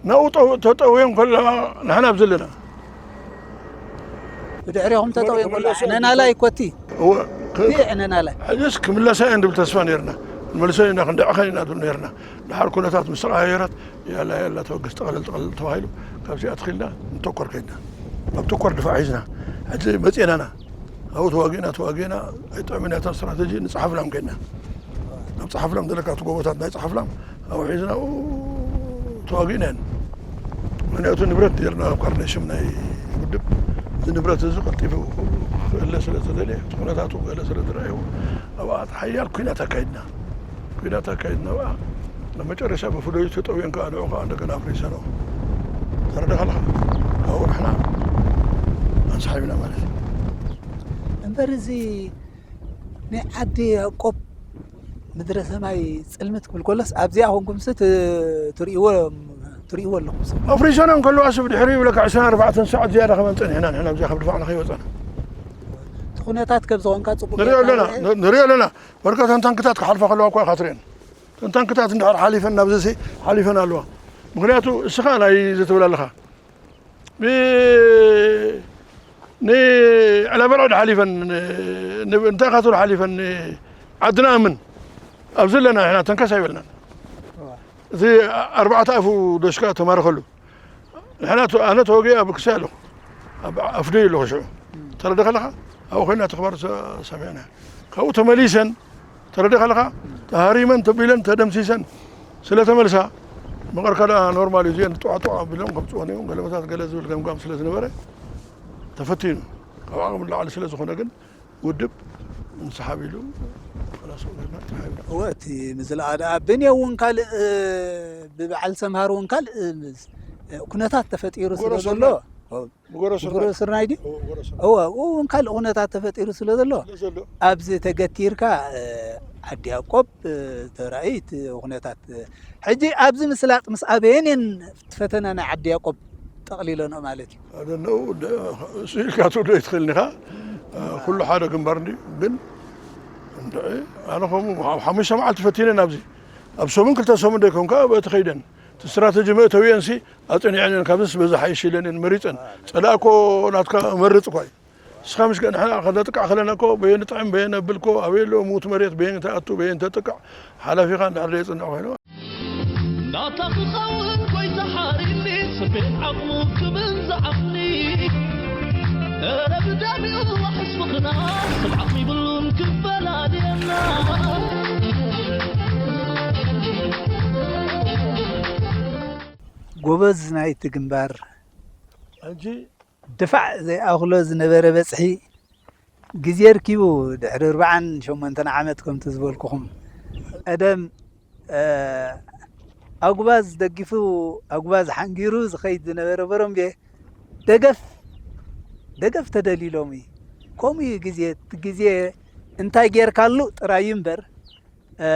ናብኡ ጠው-፣ ተጠውዮም ከለዋ ንሕና ኣብዚ ኣለና። ብድሕሪኹም ተጠውዮም ከለዋ ክመለሱ ዕነናላይ ኮቲ። እወ፣ ክ-፣ እቲ ዕነናላይ። ሕጅስ ክምለሳ እየን ድብል ተስፋ ነይርና። ንመልሰን ኢና ክንድዕኸን ኢና ድብል ነይርና። ድሓር ኩነታት ምስ ተቐያየረት፣ ያላ ያላ ተወግስ፣ ጠቕልል ጠቕልል ተባሂሉ፣ ካብዚኣ ትኽኢልና ንተኮር ከይድና። ኣብ ተኮር ድፋዕ ሒዝና። ሕጂ መፂእናና። ኣብኡ ተዋጊእና፣ ተዋጊእና፣ ኣይጥዕምን እያ እታ ስትራተጂ፣ ንፀሓፍላም ከይድና። ኣብ ፀሓፍላም ዘለካ እቲ ጎቦታት ናይ ፀሓፍላም ኣብኡ ሒዝና፣ ኣብኡ ተዋጊእና እየን። ምኽንያቱ ንብረት ነይርና ኣብ ካርነሽም ናይ ውድብ። እዚ ንብረት እዚ ቀልጢፉ ክእለ ስለ ዝተደልየ፣ እቲ ኩነታቱ ክእለ ስለ ዝረኣዩ፣ ኣብኣ ሓያል ኲናት ኣካይድና። ኲናት ኣካይድና ኣብኣ። ኣብ መጨረሻ ብፍደዩ ተጠውየን ከኣ ንዑ ከኣ እንደገና ኣፍሪሰኖ። ተረዳኻ ኣለኻ? ካብኡ ንሕና ኣንሳሒብና ማለት እዩ። እምበር እዚ ናይ ዓዲ ያዕቆብ ምድረ ሰማይ ጽልምት ክብል ከሎስ ኣብዚኣ ኮንኩምሲ ት-፣ ትርእይዎ ትርእይዎ ኣለኹም። ኣፍሪሶና እንከለዋስ ብድሕሪኡ ይብለካ ዕስራን ኣርባዕተን ሰዓት ዝያዳ ከመን ጸኒሕና ንሕና ኣብዚኣ ካብ ድፋዕና ከይወጸና። እቲ ኩነታት ከም ዝኾንካ ጽቡቅ ንሪኦ ኣለና፣ ጌርካ ን-፣ ንሪኦ ኣለና። በርካታ ታንክታት ክሓልፋ ከለዋ እኳ ኢኻ ትርእየን። እተን ታንክታት እንድሕር ሓሊፈን ናብዚ ሲ ሓሊፈን ኣለዋ። ምኽንያቱ እስኻ ናይ እዚ ትብል ኣለኻ። ብ-፣ ንዕላበልዖ ሓሊፈን፣ ን-፣ ን-፣ እንታይ ኢኻ ትብሎ ሓሊፈን፣ ዓድና እምን ኣብዚ ኣለና ንሕና ተንከስ ኣይበልናን። እዋ። እቲ ኣርባዕተ ኣፉ ዶሽካ ተማርኸሉ። ንሕና ተ-፣ ኣነ ተወጊአ ኣብ ክሳይ ኣለኹ። ኣብ ኣፍደይ ኣለኹ ሽዑ። ተረዲኻ ኣለኻ? ኣብኡ ኮይና ተኽባር ሰ-፣ ሰሚዕና። ካብኡ ተመሊሰን፣ ተረዲኻ ኣለኻ? ተሃሪመን፣ ተቢለን፣ ተደምሲሰን ስለ ተመልሳ፣ መቐርካ ደኣ ኖርማል እዩ። እዚአን ጧዕ ጧዕ ኣቢሎም ከምጽኦን እዮም። ገለመታት ገለ ዝብል ገምጋም ስለ ዝነበረ፣ ተፈቲኑ። ካብ ዓቕሚ ንላዕሊ ስለ ዝኾነ ግን፣ ውድብ እንስሓብ ኢሉ፣ ኸላስ ወገድና ተሓቢና። እወ፣ እቲ ምዝላቕ ደኣ ብኔው እውን ካልእ፣ ብበዓል ሰምሃር እውን ካልእ፣ ምስ-፣ ኩነታት ተፈጢሩ ስለ ጎረሶ ዘሎ፣ ናይ-፣ ጎረሶ ብጎረሶ ናይ-፣ ስርናይ ድዩ? እወ፣ ጎረሶ። እወ፣ ኣብኡ እውን ካልእ ኩነታት ተፈጢሩ ስለ ዘሎ፣ ስለ ዘሎ። ኣብዚ ተገቲርካ፣ ዓዲ ያዕቆብ፣ ተራእዩ እቲ ኩነታት። ሕጂ ኣብዚ ምስላጥ ምስ ኣበየን እየን እቲ ፈተና ናይ ዓዲ ያዕቆብ ጠቕሊለንኦ ማለት እዩ? ኣደነው ደ-፣ እሱ ኢልካ ትብሎ ኣይትኽእልን ኢኻ። ኩሉ ሓደ ግንባር እንድዩ። ግን እንድዒ፣ ኣነ ከምኡ ኣብ ሓሙሽተ መዓልቲ ፈቲነን ኣብዚ። ኣብ ሰሙን ክልተ ሰሙን ደይኮንካ በቲ ከይደን። እቲ ስትራተጂ መእተዊአንሲ ኣጽኒዐን እየን። ካብዚስ በዚ ሓይሽ ኢለን እየን መሪጸን። ጸላእኮ ናትካ መርጽ እኳ እዩ። ንስኻ ምስ ገ-፣ ንሕና ከነጥቅዕ ከለና እኮ በየን ጥዕም፣ በየን ኣብል እኮ፣ ኣበይ ኣሎ ምዉት መሬት፣ በየን ተኣቱ፣ በየን ተጥቅዕ፣ ሓላፊኻ እንድሕር ደየጽንዕ ኮይኑ። ናታ ክኸውን ጎይታ ሓሪኒ፣ ስምዒት ዓቕሙ ክብል ዝዓቕኒ። እረ ብደሚኡ ዋሕስ ምኽና፣ ሰብ ዓቕሚ ይብሉን ክፈላልየና። ጎበዝ ናይቲ ግንባር። ሕጂ ድፋዕ ዘይኣኽሎ ዝነበረ በጽሒ ግዜ ርኪቡ ድሕሪ ኣርብዓን ሸሞንተን ዓመት ከምቲ ዝበልኩኹም ቀደም፣ እ፣ ኣጉባዝ ደጊፉ ኣጉባዝ ሓንጊሩ ዝኸይድ ዝነበረ ቦሮምቤ ደገፍ፣ ደገፍ ተደልዩሎም እዩ። ከምኡ እዩ ግዜ፣ እቲ ግዜ እንታይ ጌርካሉ ጥራይ እዩ እምበር፣ እ፣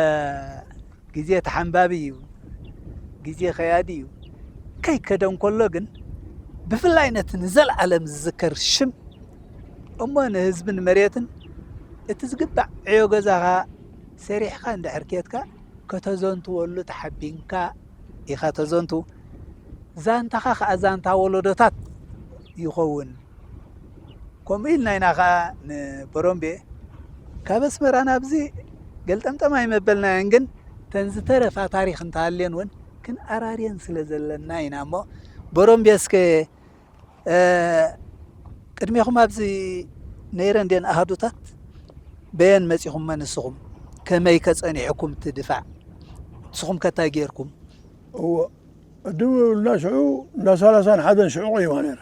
ግዜ ተሓንባቢ እዩ፣ ግዜ ኸያዲ እዩ። ከይከደ እንከሎ ግን፣ ብፍላይ ነቲ ንዘለኣለም ዝዝከር ሽም እሞ ንህዝብን መሬትን እቲ ዝግባእ ዕዮ ገዛኻ ሰሪሕኻ እንድሕር ኬድካ፣ ከተዘንትወሉ ተሓቢንካ ኢኻ ተዘንቱ። ዛንታኻ ኸኣ ዛንታ ወለዶታት ይኸውን። ከምኡ ኢልና ኢና ኸኣ ንቦሮምቤ ካብ ኣስመራ ናብዚ ገልጠምጠም ኣይመበልናዮን፣ ግን ተን ዝተረፋ ታሪኽ እንተሃልየን እውን ክንኣራርየን ስለ ዘለና ኢና እሞ፣ ቦሮምቤ እስከ፣ እ፣ ቅድሜኹም ኣብዚ ነይረን ድየን ኣሃዱታት? በየን መጺኹም ንስኹም? ከመይ ከ ጸኒሕኩም እቲ ድፋዕ? ንስኹም ከ እንታይ ጌርኩም? እወ፣ ቅድም ብልና ሽዑ እንዳ ሰላሳን ሓደን ሽዑ ቆይማ ነይራ።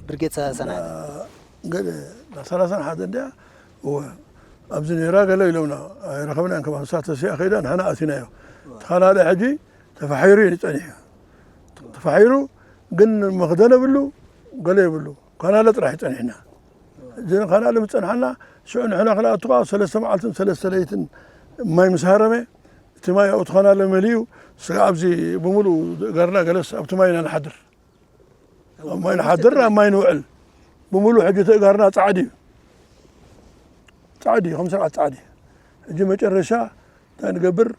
ብርጌድ ሰላሳን ሓደን። ገለ እንዳ ሰላሳን ሓደን ድያ? እወ፣ ኣብዚ ነይራ ገለ ኢሎምና፣ ኣይረኸብናን። ከማን ንሳ ተሲኣ ከይዳ ንሕና ኣቲናዮ። እወ። ተኻላለ ሕጂ ተፋሒሩ እዩ ጸኒሑ። ተፋሒሩ ግን መኽደን የብሉ፣ ገለ የብሉ። ካናለ ጥራሕ እዩ ጸኒሕና። እወ። እዚ ካናለ ምስ ጸንሓና፣ ሽዑ ንሕና ክንኣቱ ከኣ ሰለስተ መዓልትን ሰለስተ ለይትን ማይ ምስ ሃረመ፣ እቲ ማይ ኣብኡ እቲ ካናለ መሊኡ፣ ስጋዕ ኣብዚ ብምሉኡ ገርና ገለስ ኣብቲ ማይ ኢና ንሓድር። ኣብ ማይ ንሓድር፣ ኣብ ማይ ንውዕል። ብምሉእ ሕጂ እቲ እጋርና ጻዕዲ እዩ። ጻዕዲ እዩ፣ ከም ስርዓት ጻዕዲ። ሕጂ መጨረሻ እንታይ ንገብር?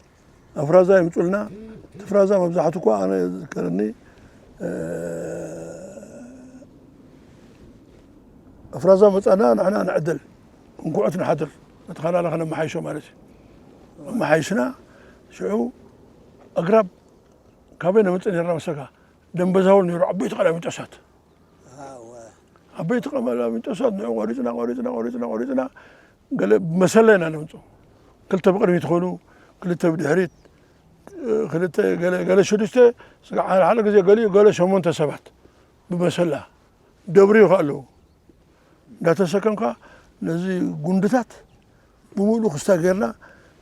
ኣፍራዛ የምጹልና። እቲ ፍራዛ መብዛሕቱ እኳ ኣነ ዝዝከረኒ፣ እ፣ ኣፍራዛ መጻና ንሕና ንዕደል፣ እንኩዖት ንሓድር፣ ነቲ ካናላ ከነመሓይሾ ማለት እዩ። ኣመሓይሽና፣ ሽዑ ኣግራብ ካበይ ነምጽእ ነርና መሰካ? ደምበዛውል ነይሩ፣ ዓበይቲ ቀላሚጦሳት። ኣወ። ዓበይቲ ቀላሚጦሳት ንዑ ቆሪጽና፣ ቆሪጽና፣ ቆሪጽና፣ ቆሪጽና፣ ገለ ብመሰላ ኢና ነምጽኡ። ክልተ ብቕድሚት ትኾኑ፣ ክልተ ብድሕሪት፣ ክልተ ገለ፣ ገለ ሽዱሽተ፣ ስጋዕ ሓደ፣ ሓደ ግዜ ገሊኡ ገለ ሸሞንተ ሰባት ብመሰላ ደብርዩ ከ ኣለዉ። እንዳተሰከምካ ነዚ ጉንድታት ብምሉኡ ክስታ ጌርና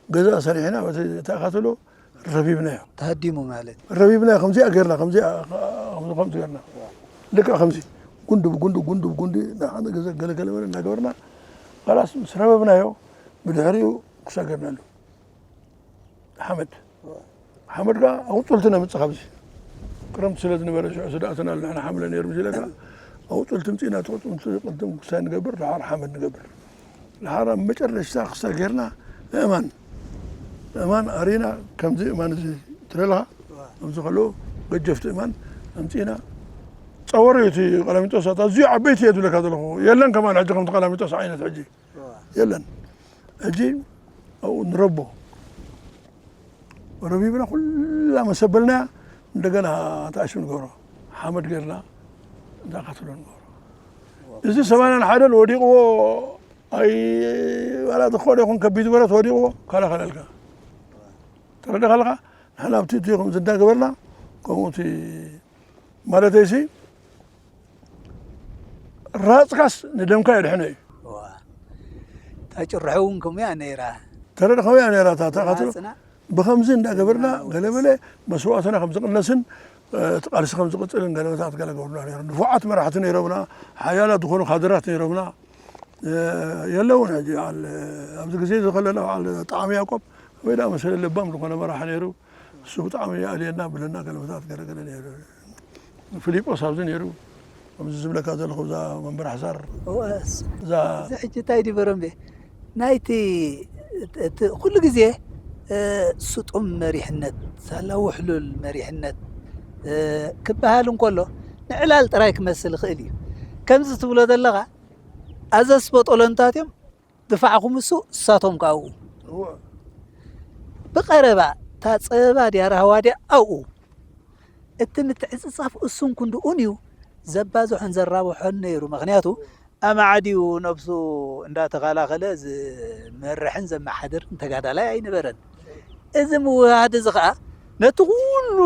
ገዛ ሰሪሕና፣ በቲ ተኣኻተሎ ረቢብናዮ። ተሃዲሙ ማለት እዩ። ረቢብናዮ፣ ከምዚኣ ጌርና፣ ከምዚኣ፣ ከምዚ፣ ከምዚ ጌርና። ልክዕ ከምዚ፣ ጉንዲ ብጉንዲ፣ ጉንዲ ብጉንዲ፣ ንሓደ ገዛ ገለ ገለ መለ እናገበርና፣ ኸላስ ምስ ረበብናዮ፣ ብድሕሪኡ ክስታ ጌርናሉ። ሓመድ። ሓመድ ከኣ ኣቑጽልቲ ነምጽእ ካብዚ። ክረምቲ ስለ ዝነበረ ሽዑ ስዳእትና ኣሎ ንሕና ሓምለ ነይሩ ምስ ኢለካ ኣብኡ ጥልቲ ምፅእና ጥልቲ ቅድም ክሳይ ንገብር ድሓር ሓመድ ንገብር ድሓር ኣብ መጨረሽታ ክሳይ ጌርና እማን እማን ኣሪና ከምዚ እማን እዚ ትረለኻ ከምዚ ከለዉ ገጀፍቲ እማን ኣምፅእና ጸወር እዩ እቲ ቀላሚጦስ ኣዝዩ ዓበይቲ እየ ዝብለካ ዘለኹ የለን ከማን ሕጂ ከምቲ ቀላሚጦስ ዓይነት ሕጂ የለን ሕጂ ኣብኡ ንረቦ ረቢብና ኩላ መሰበልናያ እንደገና ተኣሽም ንገብሮ ሓመድ ገርና እንዳካትሎ ንገብሮ እዚ ሰማንያን ሓደን ወዲቕዎ ኣይ ዋላ ዝኾነ ይኹን ከቢድ ብረት ወዲቕዎ ከላኸለልካ ተረዳኻ ኣለኻ ንሕና ኣብቲ እቲ ከም ዝንዳገበርና ከምኡ እቲ ማለተይሲ ራፅካስ ንደምካ የድሕኖ እዩ ታጭርሖ እውን ከምኡ እያ ነይራ ተረድኸው እያ ነይራ ታታኻትሎ ብኸምዚ እንዳገበርና ገለበለ መስዋእትና ከም ዝቕነስን እቲ ቃልሲ ከም ዝቕፅልን ገለበታት ገለ ገብሩና ነይሩ ንፉዓት መራሕቲ ነይሮምና ሓያላት ዝኾኑ ካድራት ነይሮምና የለውን ሕጂ በዓል ኣብዚ ግዜ እዚ ከለና በዓል ጣዕሚ ያቆብ ወይ ዳ መሰለ ለባም ዝኾነ መራሒ ነይሩ እሱ ብጣዕሚ የኣልየና ብለና ገለመታት ገለገለ ነይሩ ፊሊጶስ ኣብዚ ነይሩ ከምዚ ዝብለካ ዘለኹ እዛ መንበር ሓሳር እዛ እዚ ሕጂ እንታይ ድበረምቤ ናይቲ ኩሉ ግዜ ስጡም መሪሕነት ሳላ ውሕሉል መሪሕነት ክበሃል እንከሎ ንዕላል ጥራይ ክመስል ይኽእል እዩ ከምዚ ትብሎ ዘለኻ ኣዘስቦ ጠሎንታት እዮም ድፋዕኹም እሱ እሳቶም ካብኡ ብቐረባ እታ ጸበባ ድያ ራህዋ ድያ ኣብኡ እቲ ምትዕጽጻፍ እሱን ክንድኡን እዩ ዘባዝሖን ዘራብሖን ነይሩ ምኽንያቱ ኣማዕድዩ ነብሱ እንዳተኸላኸለ ዝመርሕን ዘመሓድርን ተጋዳላይ ኣይነበረን እዚ ምውህሃድ እዚ ኸዓ ነቲ ኩሉ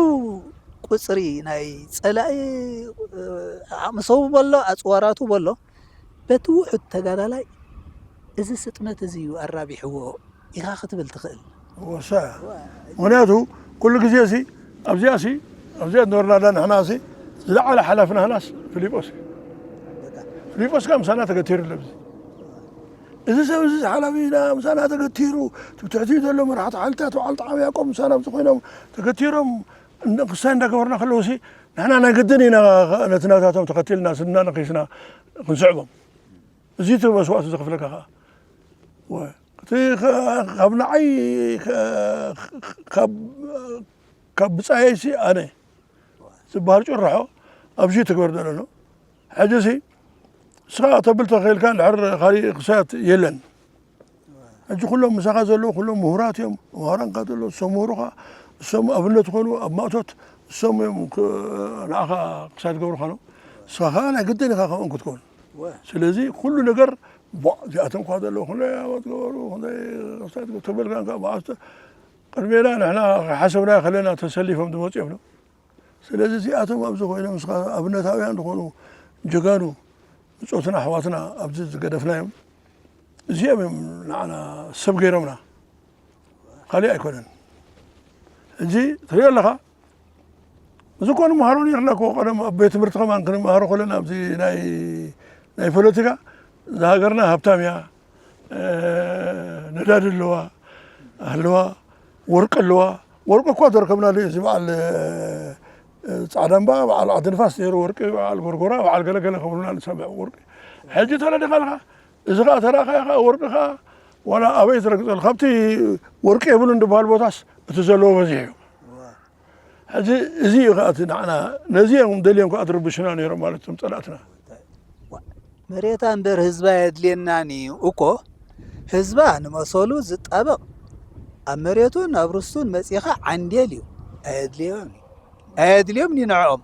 ቁፅሪ ናይ ፀላኢ ዓቕሚ ሰቡ በሎ ኣፅዋራቱ በሎ በቲ ውሑድ ተጋዳላይ እዚ ስጥመት እዚ እዩ ኣራቢሕዎ ኢኻ ክትብል ትኽእል። ወሳ ምክንያቱ ኩሉ ግዜ ሲ ኣብዚኣ ሲ ኣብዚኣ ነበርና ዳ ንሕና ሲ ዝለዓለ ሓላፊ ናህናስ ፊሊጶስ እዩ። ፊሊጶስ ከዓ ምሳና ተገቲሩ ኣለብዚ እዚ ሰብ እዚ ሓላፊ ምሳና ተገቲሩ ትሕቲ ዘሎ መራሕቲ ሓይልታት በዓል ጣዕሚ ያቆብ ምሳና ኣብዚ ኮይኖም ተገቲሮም ክሳይ እንዳገበርና ከለዉ ሲ ንሕና ናይ ግድን ኢና ነቲ ናታቶም ተኸቲልና ስድና ነኺስና ክንስዕቦም እዚ እቲ መስዋእቲ ዘኽፍለካ ከዓ እቲ ካብ ንዓይ ካብ ብፃየይሲ ኣነ ዝበሃል ጭርሖ ኣብዚ ትግበር ዘሎ ኣሎ ሕጂ ሲ ንስኻ ተብል ተኽኢልካ እንድሕር ካሊእ ክሳያት የለን ሕጂ ኩሎም ምሳኻ ዘለዉ ኩሎም ምሁራት እዮም መሃራንካ ዘለዉ እሶም ምሁሩኻ እሶም ኣብነት ዝኾኑ ኣብ ማእቶት እሶም እዮም ንዓኻ ክሳድ ገብሩኻ ነው ንስኻ ከዓ ናይ ግድን ኢኻ ከምኦም ክትከውን ስለዚ ኩሉ ነገር እዚኣቶም እኳ ዘለዉ ክንደይ ዓመት ገበሩ ክንደይ ክሳድ ተበልካ እንካ መዓልቲ ቅድሜና ንሕና ሓሰብና ከለና ተሰሊፎም ዝመፁ እዮም ነው ስለዚ እዚኣቶም ኣብዚ ኮይኖም ንስኻ ኣብነታውያን ዝኾኑ ጀጋኑ ብፆትና ኣሕዋትና ኣብዚ ዝገደፍናዮም እዚኦም እዮም ንዓና ሰብ ገይሮምና ካሊእ ኣይኮነን ሕጂ ትሪኦ ኣለኻ እዚ እኮ ንምሃሮ ነርና እኮ ቀደም ኣብ ቤት ትምህርቲ ከማን ክንምሃሮ ከለና ኣብዚ ናይ ናይ ፖለቲካ እዛ ሃገርና ሃብታም እያ ነዳዲ ኣለዋ ኣለዋ ወርቂ ኣለዋ ወርቂ እኳ ዘርከብናሉ እዩ እዚ በዓል ጻዕዳ እምባ በዓል ዓዲ ንፋስ ነይሩ ወርቂ በዓል ጎርጎራ በዓል ገለገለ ከብሉና ንሰምዕ ወርቂ ሕጂ ተረዲኻ ኣለኻ እዚ ከዓ ተረእኻዮ ከዓ ወርቂ ከዓ ዋላ ኣበይ ትረግፀሉ ካብቲ ወርቂ የብሉን ዝበሃል ቦታስ እቲ ዘለዎ በዚሕ እዩ ሕጂ እዚ እዩ ከዓ እቲ ንዓና ነዚ እዮም ደልዮም ከዓ ትርብሽና ነይሮም ማለት እቶም ፀላእትና መሬታ እምበር ህዝባ የድልየናን እዩ እኮ ህዝባ ንመሰሉ ዝጣበቕ ኣብ መሬቱን ኣብ ርስቱን መፂኻ ዓንዴል እዩ ኣየድልዮም ኣየድልዮም ንዕኦም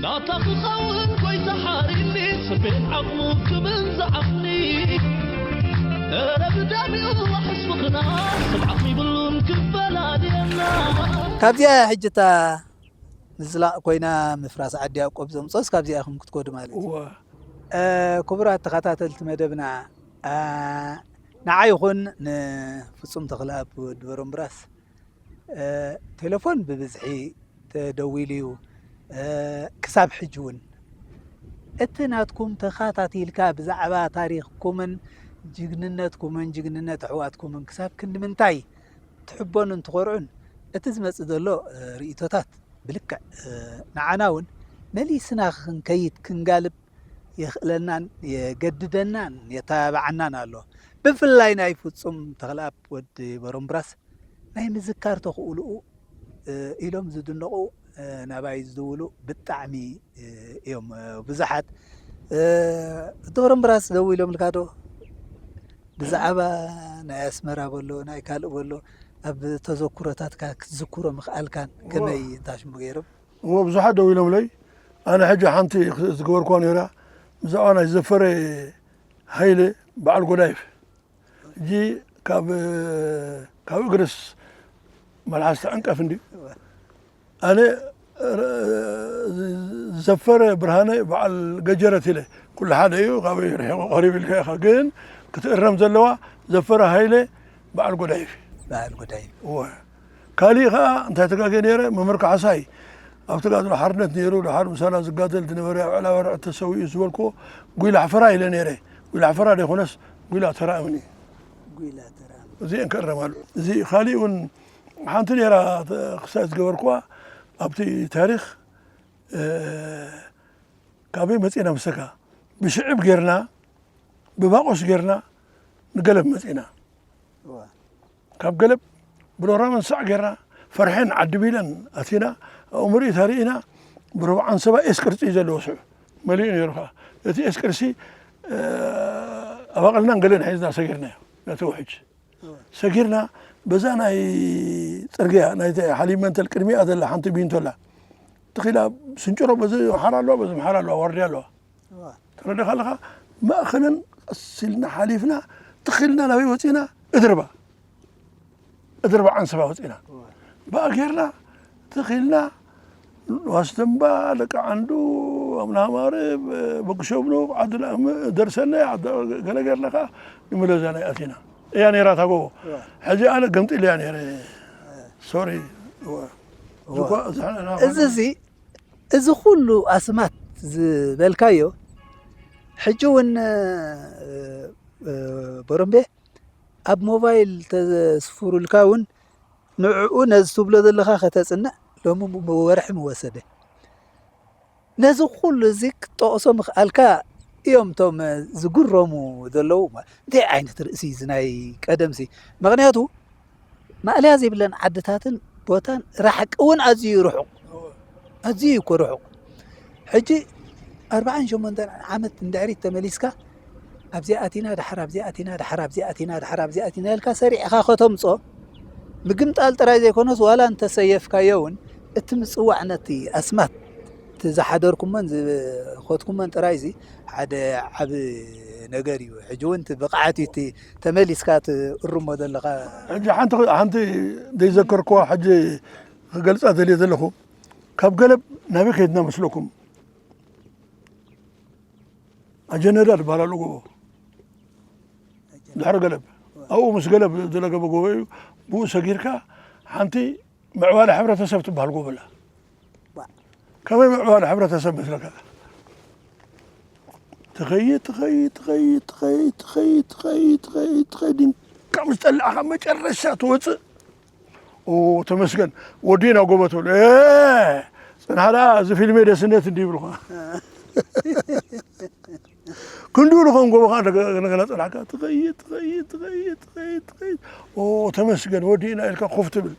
ናታ ክኸውን ጎይታ ሓሪኒ ስቤት ዓቕሙ ክብል ዝዓቕኒ እረ ብደሚኡ ሕስብኽና ስብዓት ይብሉን ክፈላልየና ካብዚኣ ሕጅታ ምዝላቕ ኮይና ምፍራስ ዓዲ ያቆብ ዘምፅኦስ ካብዚኣ ኢኹም ክትኮዱ ማለት እዩ። ክቡራት ተኸታተልቲ መደብና ንዓ ይኹን ንፍፁም ተኽለኣብ ወዲ በረምብራስ ቴሌፎን ብብዝሒ ተደዊሉ እዩ ክሳብ ሕጂ እውን እቲ ናትኩም ተኻታቲልካ ብዛዕባ ታሪኽኩምን ጅግንነትኩምን ጅግንነት ኣሕዋትኩምን ክሳብ ክንዲ ምንታይ ትሕበኑን ትኾርዑን እቲ ዝመፅእ ዘሎ ርእይቶታት ብልክዕ ንዓና እውን መሊስና ክንከይድ ክንጋልብ የኽእለናን የገድደናን የተባብዓናን ኣሎ። ብፍላይ ናይ ፍጹም ተኽለኣብ ወዲ በሮምብራስ ናይ ምዝካር ተኽእልኡ ኢሎም ዝድነቑ ናባይ ዝድውሉ ብጣዕሚ እዮም ብዙሓት። እቲ በሮምብራስ ደው ኢሎም ልካ ዶ ብዛዕባ ናይ ኣስመራ በሎ ናይ ካልእ በሎ ኣብ ተዘኩሮታትካ ክትዝክሮ ምኽኣልካን ከመይ እንታሽሙ ገይሮም? እሞ ብዙሓት ደው ኢሎምለይ። ኣነ ሕጂ ሓንቲ ዝገበርኳ ነይራ፣ ብዛዕባ ናይ ዘፈረ ሃይለ በዓል ጎዳይፍ። ሕጂ ካብ ካብ እግርስ መልሓስ ትዕንቀፍ እንዲ ኣነ ዘፈረ ብርሃነ በዓል ገጀረት ኢለ ኩሉ ሓደ እዩ። ካበይ ርሒቑ ቀሪቡ ኢልካ ኢኻ፣ ግን ክትእረም ዘለዋ ዘፈረ ሃይለ በዓል ጎዳይፍ እዩ። በዓል ጎዳይፍ። እወ። ካሊእ ኸዓ እንታይ ተጋግየ ነይረ፣ መምህር ካሕሳይ ኣብ ተጋድሎ ሓርነት ነይሩ፣ ድሓር ምሳና ዝጋደል ዝነበረ ኣብ ዕላባ ርዕድ ተሰዊኡ ዝበልክዎ ጉይላ ሕፈራ ኢለ ነይረ። ጉይላ ሕፈራ ዘይኮነስ ጉይላ ተራእምን እዩ። ጉይላ ተራእምን። እዚአን ክእረማሉ። እዚ ካሊእ እውን ሓንቲ ነይራ ክሳይ ዝገበርክዋ ኣብቲ ታሪኽ፣ እ፣ ካበይ መፂና ምሰካ ብሽዕብ ጌርና ብባቆስ ጌርና ንገለብ መፂና። እዋ። ካብ ገለብ ብሎራመን ሳዕ ጌርና ፈርሐን ዓዲ ቢለን ኣቲና ኣብኡ ምርኢት ኣርኢና ብርብዓን ሰባ ኤስ ቅርፂ እዩ ዘለዎ ስዑ መሊኡ ነይሩ ከዓ እቲ ኤስ ቅርሲ፣ እ፣ ኣባቕልናን ገለን ሒዝና ሰጊርናዮ ነቲ ውሕጅ። እዋ። ሰጊርና በዛ ናይ ፅርግያ ናይ ሓሊብ መንተል ቅድሚኣ ዘላ ሓንቲ ቢንቶ ኣላ። ትኺላ ስንጭሮ በዚ መሓር ኣለዋ፣ በዚ መሓር ኣለዋ፣ ዋርድያ ኣለዋ። እዋ። ተረዲኻ ኣለኻ? ማእኸለን ቀስ ኢልና ሓሊፍና፣ ትኺልና ናበይ ወፂና? እድርባ። እድርባ ዓንሰባ ወፂና። እዋ። ብኣ ጌርና፣ ትኺልና፣ ዋስተምባ፣ ደቂ ዓንዱ፣ ኣብነ ሃማርብ፣ በግሸብኑ፣ ዓዲ ላእም፣ ደርሰነ፣ ዓዲ ገለ ጌርና ከዓ ንምለዛ ናይ ኣቲና። እያ ነይራ እታ ጎቦ። እዋ። ሕጂ ኣነ ገምጢል እያ ነይረ። ሶሪ። እዋ። እዋ። እዚኳ፣ እዚ ሕነ-፣ እዚ እዚ፣ እዚ ኩሉ ኣስማት ዝበልካዮ፣ ሕጂ እውን፣ እ፣ እ፣ በሮምቤ ኣብ ሞባይል ተስፍሩልካ እውን ንዕኡ ነዚ ትብሎ ዘለኻ ከተጽንዕ ሎሚ ም-፣ ወርሒ ምወሰደ። ነዚ ኩሉ እዚ ክትጠቕሶ ምኽኣልካ እዮም እቶም ዝግረሙ ዘለዉ። እንታይ ዓይነት ርእሲ እዚ ናይ ቀደምሲ? ምኽንያቱ ማእለያ ዘይብለን ዓድታትን ቦታን ራሕቂ እውን ኣዝዩ ርሑቕ። ኣዝዩ እኮ ርሑቕ። ሕጂ ኣርባዓን ሸሞንተን ዓመት ንድሕሪት ተመሊስካ ኣብዚኣ ኣቲና፣ ደሓር ኣብዚኣ ኣቲና፣ ደሓር ኣብዚኣ ኣቲና፣ ደሓር ኣብዚኣ ኣቲና ኢልካ ሰሪዕኻ ከተምጾ ምግምጣል ጥራይ ዘይኮነስ ዋላ እንተሰየፍካዮ እውን እቲ ምጽዋዕ ነቲ ኣስማት እቲ ዝሓደርኩሞን ዝኸድኩሞን ጥራይ እዚ ሓደ ዓቢ ነገር እዩ። ሕጂ እውን እቲ ብቕዓት እዩ እቲ ተመሊስካ ትእርሞ ዘለኻ። ሕጂ ሓንቲ፣ ሓንቲ ዘይዘከርኩዋ ሕጂ ክገልጻ ደልየ ዘለኹ፣ ካብ ገለብ ናበይ ከይድና መስለኩም? ኣጀነዳ ዝበሃል ኣሎ ጎቦ። ድሕሪ ገለብ። ኣብኡ ምስ ገለብ ዝለገበ ጎቦ እዩ። ብኡ ሰጊርካ ሓንቲ ምዕባለ ሕብረተሰብ ትበሃል ጎቦ ኣላ። ዋ። ከመይ ምዕባለ ሕብረተሰብ መስለካ? ትኸይድ፣ ትኸይድ፣ ትኸይድ፣ ድንካ ምስ ጠላዕካ መጨረሻ ትወፅእ። ኦ፣ ተመስገን፣ ወዲእና ጎቦ ትብል። እ፣ ፅንሓ ደኣ፣ እዚ ፊልም ደስነት እንዲ ይብሉኻ። ክንድኡ ንኸውን ጎቦኻ እንደገ-፣ እንደገና ጽናሕካ ትኸይድ፣ ትኸይድ፣ ትኸይድ፣ ትኸይድ፣ ትኸይድ። ኦ፣ ተመስገን፣ ወዲእና ኢልካ ኮፍ ትብል።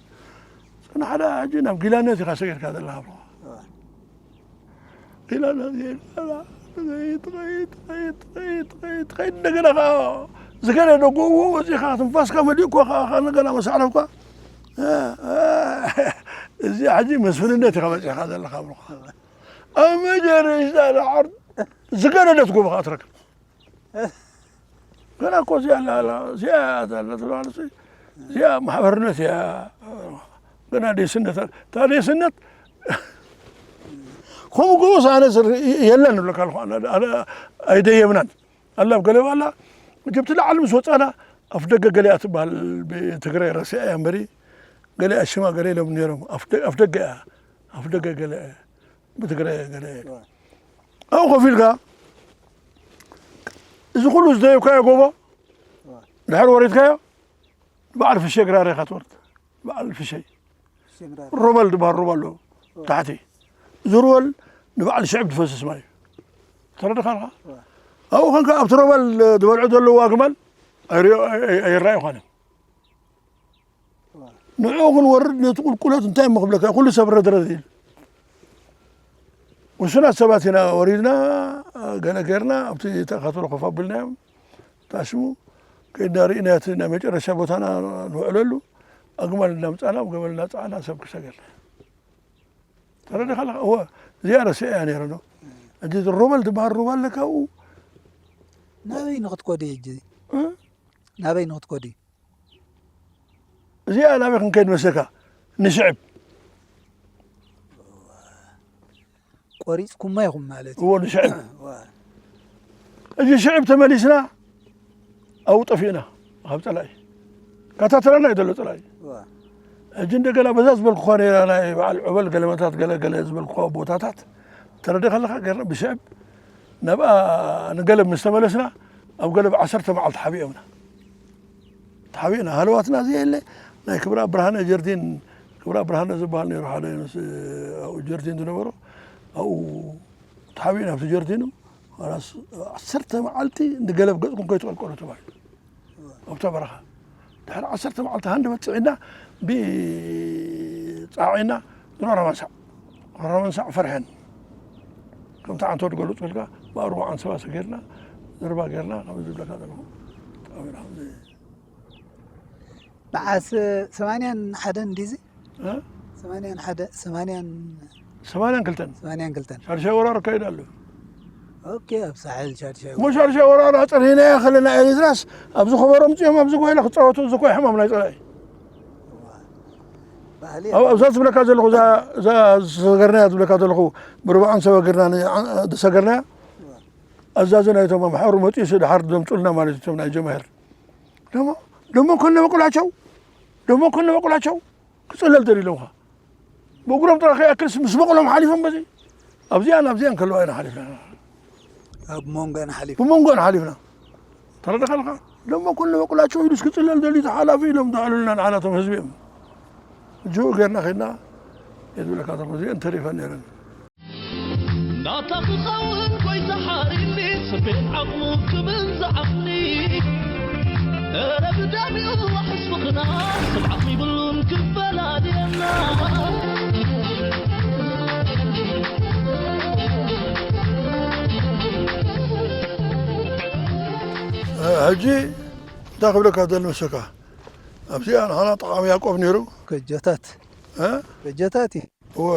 ጽናሕ ደኣ ሕጂ ናብ ጊላነት ኢኻ ሰጊርካ ዘለኻ ብሎ። ጊላነት ኢልካ ትኸይድ፣ ትኸይድ፣ ትኸይድ፣ ትኸይድ፣ ትኸይድ፣ ትኸይድ። እንደገና ኸኣ ዝገለ ደጎ ወጺኻ ትንፋስካ መሊእኮ ኸኣ፣ ኸኣ እንደገና መሳዕረፍካ። እ፣ እ፣ እዚኣ ሕጂ መስፍንነት ኢኻ በጺሕካ ዘለኻ ብሎ። ኣብ መጀረሽታ ደሓር ዝገደደት ጎቦ ኸዓ ትረክብ። ገና እኮ እዚኣ ኣላ፣ ኣላ፣ እዚኣ እያ ዘላ ትለዋለች። እዚኣ ማሕበርነት እያ። ገና ዴስነት ኣላ። እታ ዴስነት ከምኡ ጎቦስ ኣነ ዝር-፣ የለን እብለካ ኣለኹ። ኣነ፣ ኣነ ኣይደየብናን። ኣላ ኣብ ገለባ ኣላ። መቸም እቲ ላዕሊ ምስ ወጻና ኣፍ ደገ ገሊኣ ትበሃል ብትግራይ ረሲዐ እያ እምበሪ። ገሊኣ ሽማ ገለ ኢሎም ነይሮም። ኣፍ ደ-፣ ኣፍ ደገ እያ። ኣፍ ደገ ገለ ብትግራይ ገለ። እዋ። ኣብኡ ኮፍ ኢልካ እዚ ኩሉ ዝደየብካዮ ጎቦ እዋ። ድሕሪ ወሪድካዮ በዓል ፍሸ ግራር ኢኻ ትወርድ። በዓል ፍሸይ። ፍሸ ግራር። ሮበል ዝበሃል ሩባ ኣሎ። ታሕቲ ዝርወል ንበዓል ሽዕብ ዝፈስስ ማይ እዩ። ተረድኻ ኣለኻ? ኣብኡ ኸንካ ኣብቲ ሮበል ዝበልዑ ዘለዉ ኣግማል ኣይርዮ-፣ ኣይ-፣ ኣይ-፣ ኣይረኣዩ ኾነን። ንዕኡ ክንወርድ ነቲ ቁልቁለት እንታይ እሞ ክብለካ፣ ኩሉ ሰብ ረድረድ ኢሉ። ውሱናት ሰባት ኢና ወሪድና፣ ገለ ጌርና፣ ኣብቲ ተኸትሎ ኮፍ ኣቢልናዮም። ታሽሙ ከይድና ርኢና፣ እቲ ናይ መጨረሻ ቦታና ንውዕለሉ፣ ኣግማል እናምጻና፣ ኣብ ገመል እናጸዓና፣ ሰብ ክሳገርና። ተረዲኻ ኣለኻ? እወ፣ እዚኣ ረሲዐያ ነይረ ዶ። ሕጂ ሮበል ትበሃል ሩባ ኣለካ ኣብኡ። ናበይ ንኽትኮዲ ሕጂ? እ? ናበይ ንኽትኮዲ? እዚኣ ናበይ ክንከይድ መስለካ? ንሽዕብ። ቆሪጽኩማ ኢኹም ማለት እዩ። እዎ፣ ንሽዕብ። እዋ። ሕጂ ሽዕብ ተመሊስና ኣብኡ ጠፊእና፣ ካብ ጸላኢ። ካታተለና እዩ ዘሎ ጸላኢ። እዋ። ሕጂ እንደገና በዛ ዝበልኩኻ ነይራ፣ ናይ በዓል ዑበል ገለመታት ገለ ገለ ዝበልኩኻ ቦታታት ተረዲኻ ኣለኻ፣ ጌርና ብሽዕብ ናብኣ ንገለብ ምስ ተመለስና፣ ኣብ ገለብ ዓሰርተ መዓልቲ ሓቢኦምና። ተሓቢእና። ሃለዋትና እዚ የለ፣ ናይ ክብራ ብርሃነ ጀርዲን፣ ክብራ ብርሃነ ዝበሃል ነይሩ፣ ሓደ ምስ ኣብኡ ጀርዲን ዝነበሮ፣ ኣብኡ ተሓቢእና ኣብቲ ጀርዲኑ። ኸላስ ዓሰርተ መዓልቲ ንገለብ ገጽኩም ከይትቐልቀሉ ተባሂሉ። ኣብታ በረኻ ድሕሪ ዓሰርተ መዓልቲ ሃንደበት ጽዒና፣ ብጻዒና ንሮራማንሳዕ፣ ሮራማንሳዕ ፈርሐን። ከምቲ ዓንቶ ዝገለጹልካ፣ ብኣርባዓ ኣንሰባ ሰጊርና፣ ዘረባ ጌርና፣ ከምዚ ዝብለካ ዘለኹ፣ ጠሚና፣ ከምዚ መዓስ? ሰማንያን ሓደን እንዲዚ? እ? ሰማንያን ሓደ፣ ሰማንያን ሰማንያን ክልተን። ሰማንያን ክልተን። ሻድሻይ ወራር ኣካይዳ ኣሎ። ኦኬ፣ ኣብ ሳሕል ሻድሻይ እሞ ወራር። ሻድሻይ ወራር ኣጽሪናያ ከለና ኤሪትራስ፣ ኣብዚ ከበሮ ኣምጺኦም፣ ኣብዚ ጓይላ ክጻወቱ፣ እዚ እኮ ሕማም ናይ ጸላኢ። ባህሊ ኣብ-፣ ኣብዛ ዝብለካ ዘለኹ፣ እዛ፣ እዛ ዝሰገርናያ ዝብለካ ዘለኹ፣ ብርባዕ ኣንሰባ ጌርና ን-፣ ዓ-፣ ዝሰገርናያ፣ ኣዛዚ ናይቶም ኣምሓሩ መጺኡ፣ ደሓር ዘምጹልና ማለት እዩ፣ እቶም ናይ ጀማሂር። ደሞ፣ ደሞ ከነ በቁላቸው፣ ደሞ ከነ በቁላቸው ክጽለል ደሊሎምኻ። ብእግሮም ጥራሕ ከይኣክልስ ምስ በቁሎም ሓሊፎም በዚ። ኣብዚኣን ኣብዚኣን ከለዋ ኢና ሓሊፍና። ኣብ መንጎን ሓሊፉ። ብመንጎን ሓሊፍና። ተረዲኻ ኣለኻ? ደሞ ከነ በቁላቸው ኢሉስ ክጽለል ደልዩ ተሓላፊ ኢሎም ዝኣሉልና ንዓናቶም ህዝቢ እዮም። እጅኡ ጌርና ኸድና፣ እየ ዝብለካ ዘለኹ፣ እዚአን ተሪፈን ነይረን። ናታ ክኸውን ጎይታ ሓሪኒ፣ ስምዒት ዓቕሙ ክብል ዝዓቕኒ። እረ ብደም እዩ ዝዋሕስ ፍቕርና፣ ስም ዓቕሚ ይብሉን ክፈላልየና። እ፣ ሕጂ እንታይ ክብለካ ደሊ መሰካ? ኣብዚኣ ንዓና ጠቓሚ ያዕቆብ ነይሩ። ከጀታት። እ? ከጀታት እዩ። እወ።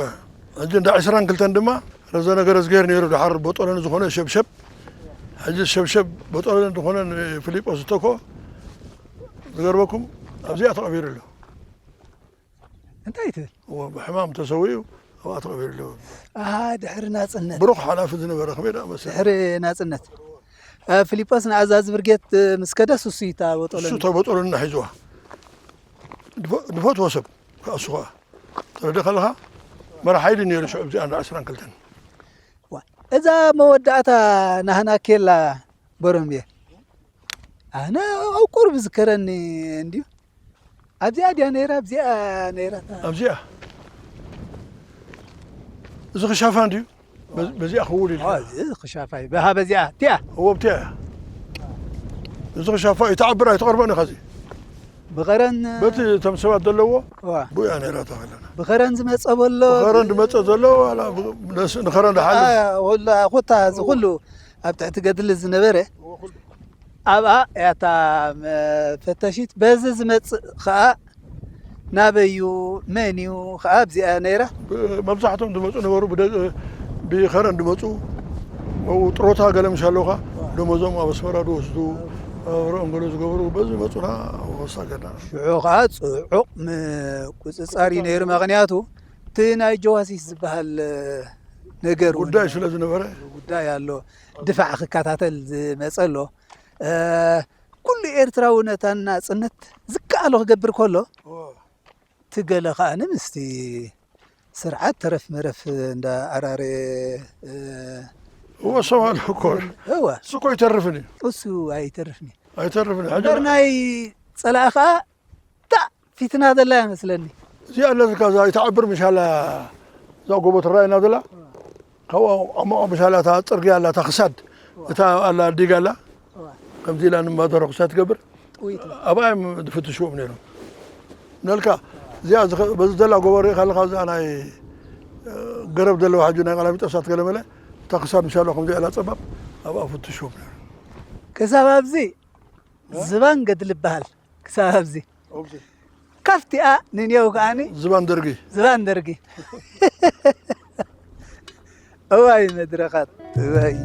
ሕጂ እንዳ ዕስራን ክልተን ድማ ረዘ ነገር እዝግሄር ነይሩ፣ ደሓር ቦጦለን ዝኾነ ሸብሸብ። ሕጂ ሸብሸብ ቦጦለን ዝኾነ ንፊሊጶስ ዝተኮ ዝገርመኩም ኣብዚኣ ተቐቢሩ ኣሎ። እንታይ ትብል? እወ፣ ብሕማም ተሰዊኡ ኣብኣ ተቐቢሩ ኣሎ። ኣሃ፣ ድሕሪ ናጽነት። ብሩኽ ሓላፊ ዝነበረ ከመይ ደኣ መሰለ? ድሕሪ ናጽነት። እ፣ ፊሊጶስ ንኣዛዚ ብርጌድ፣ እ፣ ምስ ከደስ እሱ እዩ እታ ቦጦለን። እሱ እታ ቦጦለን ሒዝዋ። ድፈ-፣ ድፈትዎ ሰብ ከኣ እሱ ከኣ። ተረዲእካ ኣለኻ? መራሕ ሓይሊ ነይሩ ሽዑ ኣብዚኣ እንዳ ዕስራን ክልተን። ዋ፣ እዛ መወዳእታ ናህና ኬላ በሮምየ። ኣነ ኣብ ቁሩብ ዝከረኒ እንድዩ። ኣብዚኣ ድያ ነይራ? ኣብዚኣ ነይራ። ኣብዚኣ? እዚ ክሻፋ እንድዩ? በዚ-፣ በዚኣ ክውል ኢልካ። ዋ፣ እዚ ክሻፋ እዩ። በሃ በዚኣ፣ እቲኣ። እዎ፣ ኣብቲኣ እያ። እዚ ክሻፋ እዩ። ተዓብር ኣይትቐርቦን ኢኻ እዚ። ብኸረን በቲ እቶም ሰባት ዘለዎ ዋ። ብኡ እያ ነይራ እታ ከለና። ብኸረን ዝመጸ በሎ። ብኸረን ዝመጸ ዘሎ፣ ዋላ ብ-፣ ነስ-፣ ንኸረን ዝሓልፍ። ኣ፣ ኩላ፣ ኩታ፣ እዚ ኩሉ ኣብ ትሕቲ ገድሊ ዝነበረ፣ ኣብኣ እያ እታ መፈተሺት። በዚ ዝመጽእ ኸኣ ናበይ እዩ፣ መን እዩ ኸኣ ኣብዚኣ ነይራ። ብ-፣ መብዛሕትኦም ዝመጹ ነበሩ፣ ብደ-፣ ብኸረን ዝመጹ፣ ኣብኡ ጥሮታ ገለ ምሽ ኣለውኻ፣ ደሞዞም ኣብ ኣስመራ ዝወስዱ፣ ኣብ ረኦም ገለ ዝገበሩ፣ በዚ መጹና ወሳ ገና። ሽዑ ኸኣ ጽዑቕ ምቁጽጻር እዩ ነይሩ፣ ምኽንያቱ እቲ ናይ ጀዋሲስ ዝበሃል ነገር እውን ጉዳይ ስለ ዝነበረ። ጉዳይ ኣሎ፣ ድፋዕ ክከታተል ዝመጸ ኣሎ። እ፣ ኩሉ ኤርትራዊ ነታ ናጽነት ዝከኣሎ ክገብር ከሎ፣ እዎ። እቲ ገለ ከኣ ምስቲ ስርዓት ተረፍ መረፍ እንዳ ኣራረየ፣ እ፣ እዎ፣ ሰማሉ እኮ። እወ። እሱ እኮ ኣይተርፍን እዩ። እሱ ኣይተርፍን እዩ። ኣይተርፍን እዩ። እምበር ናይ ጸላኢ ከኣ እታ ፊትና ዘላ እያ መስለኒ። እዚኣ ኣለካ፣ እዛ ኣይትዓብር ምሻላ፣ እዛ ጎቦ ትረኣየና ዘላ ካብኣ ኣብ መቐመሻ ኣላ እታ ጽርግያ ኣላ እታ ክሳድ እታ ኣላ ዲጋ ኣላ ከምዚ ኢላ ንማደሮ ክሳድ ትገብር ኣብኣ እዮም ዝፍትሽዎም ነይሮም። ነልካ እዚኣ በዚ ዘላ ጎቦ ርኢኻ ኣለኻ እዚኣ ናይ ገረብ ዘለዋ ሕጂ ናይ ቀላሚጦሳት ገለመለ እታ ክሳድ ምሻሎ ከምዚ ኢላ ጸባብ ኣብኣ ፍትሽዎም ነይሮም። ክሳብ ኣብዚ ዝባን ገድሊ ይበሃል። ክሳብ ኣብዚ ካብቲኣ ንኔው ከዓኒ ዝባን ደርጊ ዝባን ደርጊ። እዋይ መድረኻት እዋይ።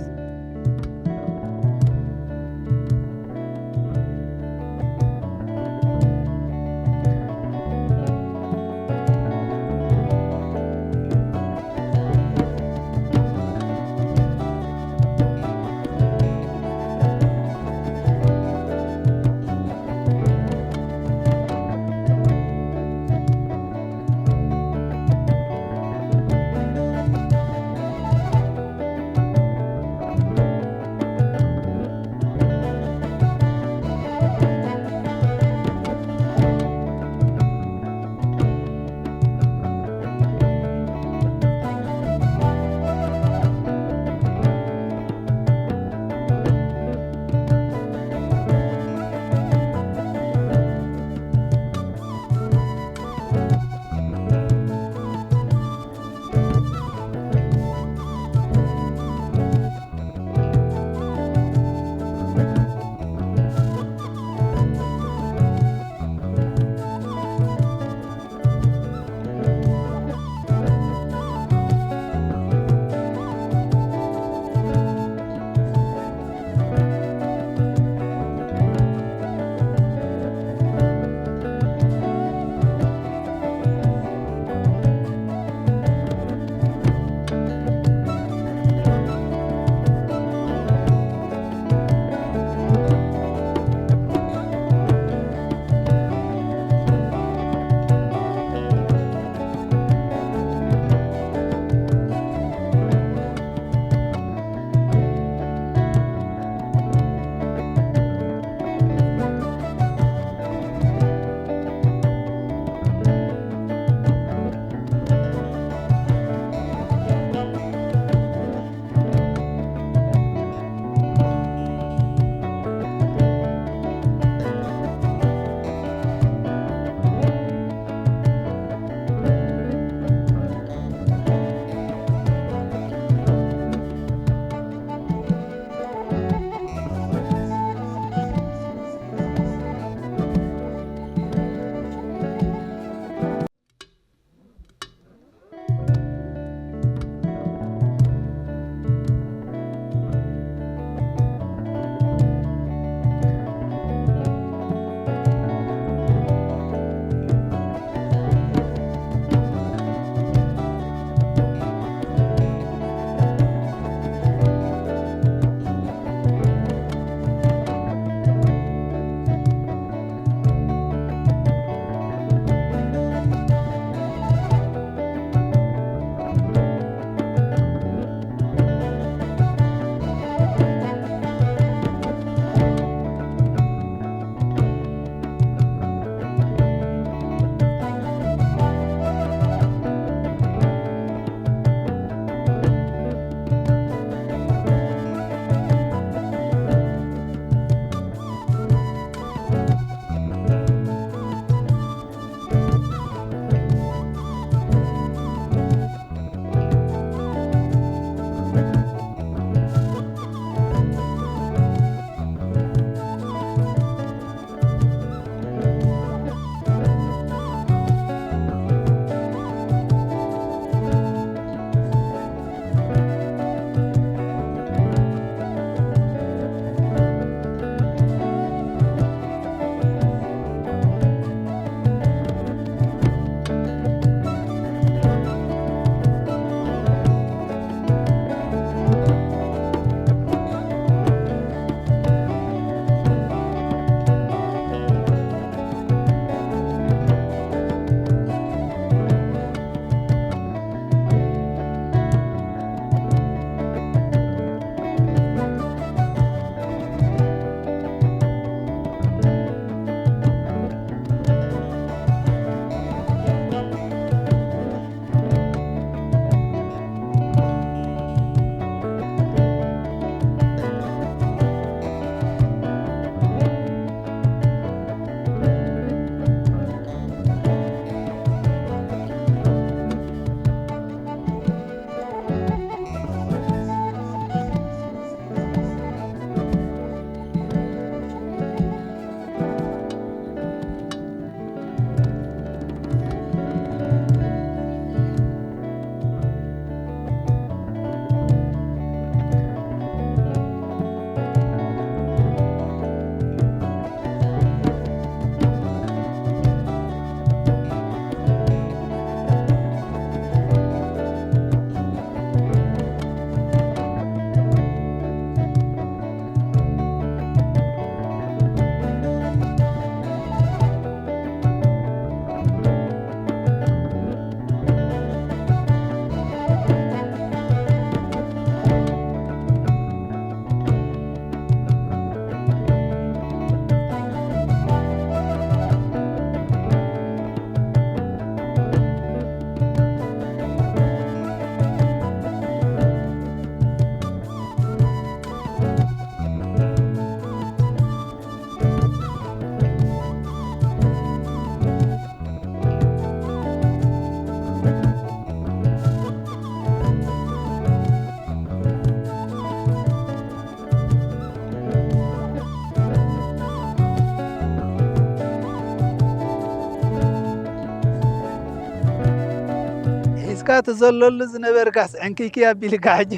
እቲ ዘለሉ ዝነበርካስ ዕንክይክይ ኣቢልካ ሕጂ።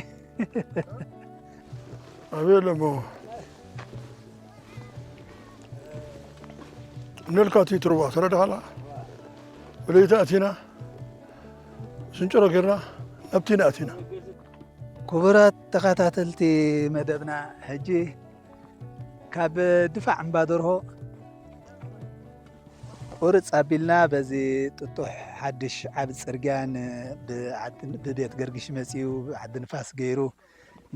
ኣበይ ኣለሞ? ንልካ እቲ ትርዋ ተረድኻላ? ብለይቲ ኣቲና፣ ስንጭሮ ጌርና፣ ናብቲ ኢና ኣቲና። ክቡራት ተኸታተልቲ መደብና፣ ሕጂ ካብ ድፋዕ እምባ ደርሆ ቁርጽ ኣቢልና በዚ ጥጡሕ ሓድሽ ዓቢ ጽርግያ ን-፣ ብዓዲ-፣ ብቤት ገርግሽ መጺኡ፣ ብዓዲ ንፋስ ገይሩ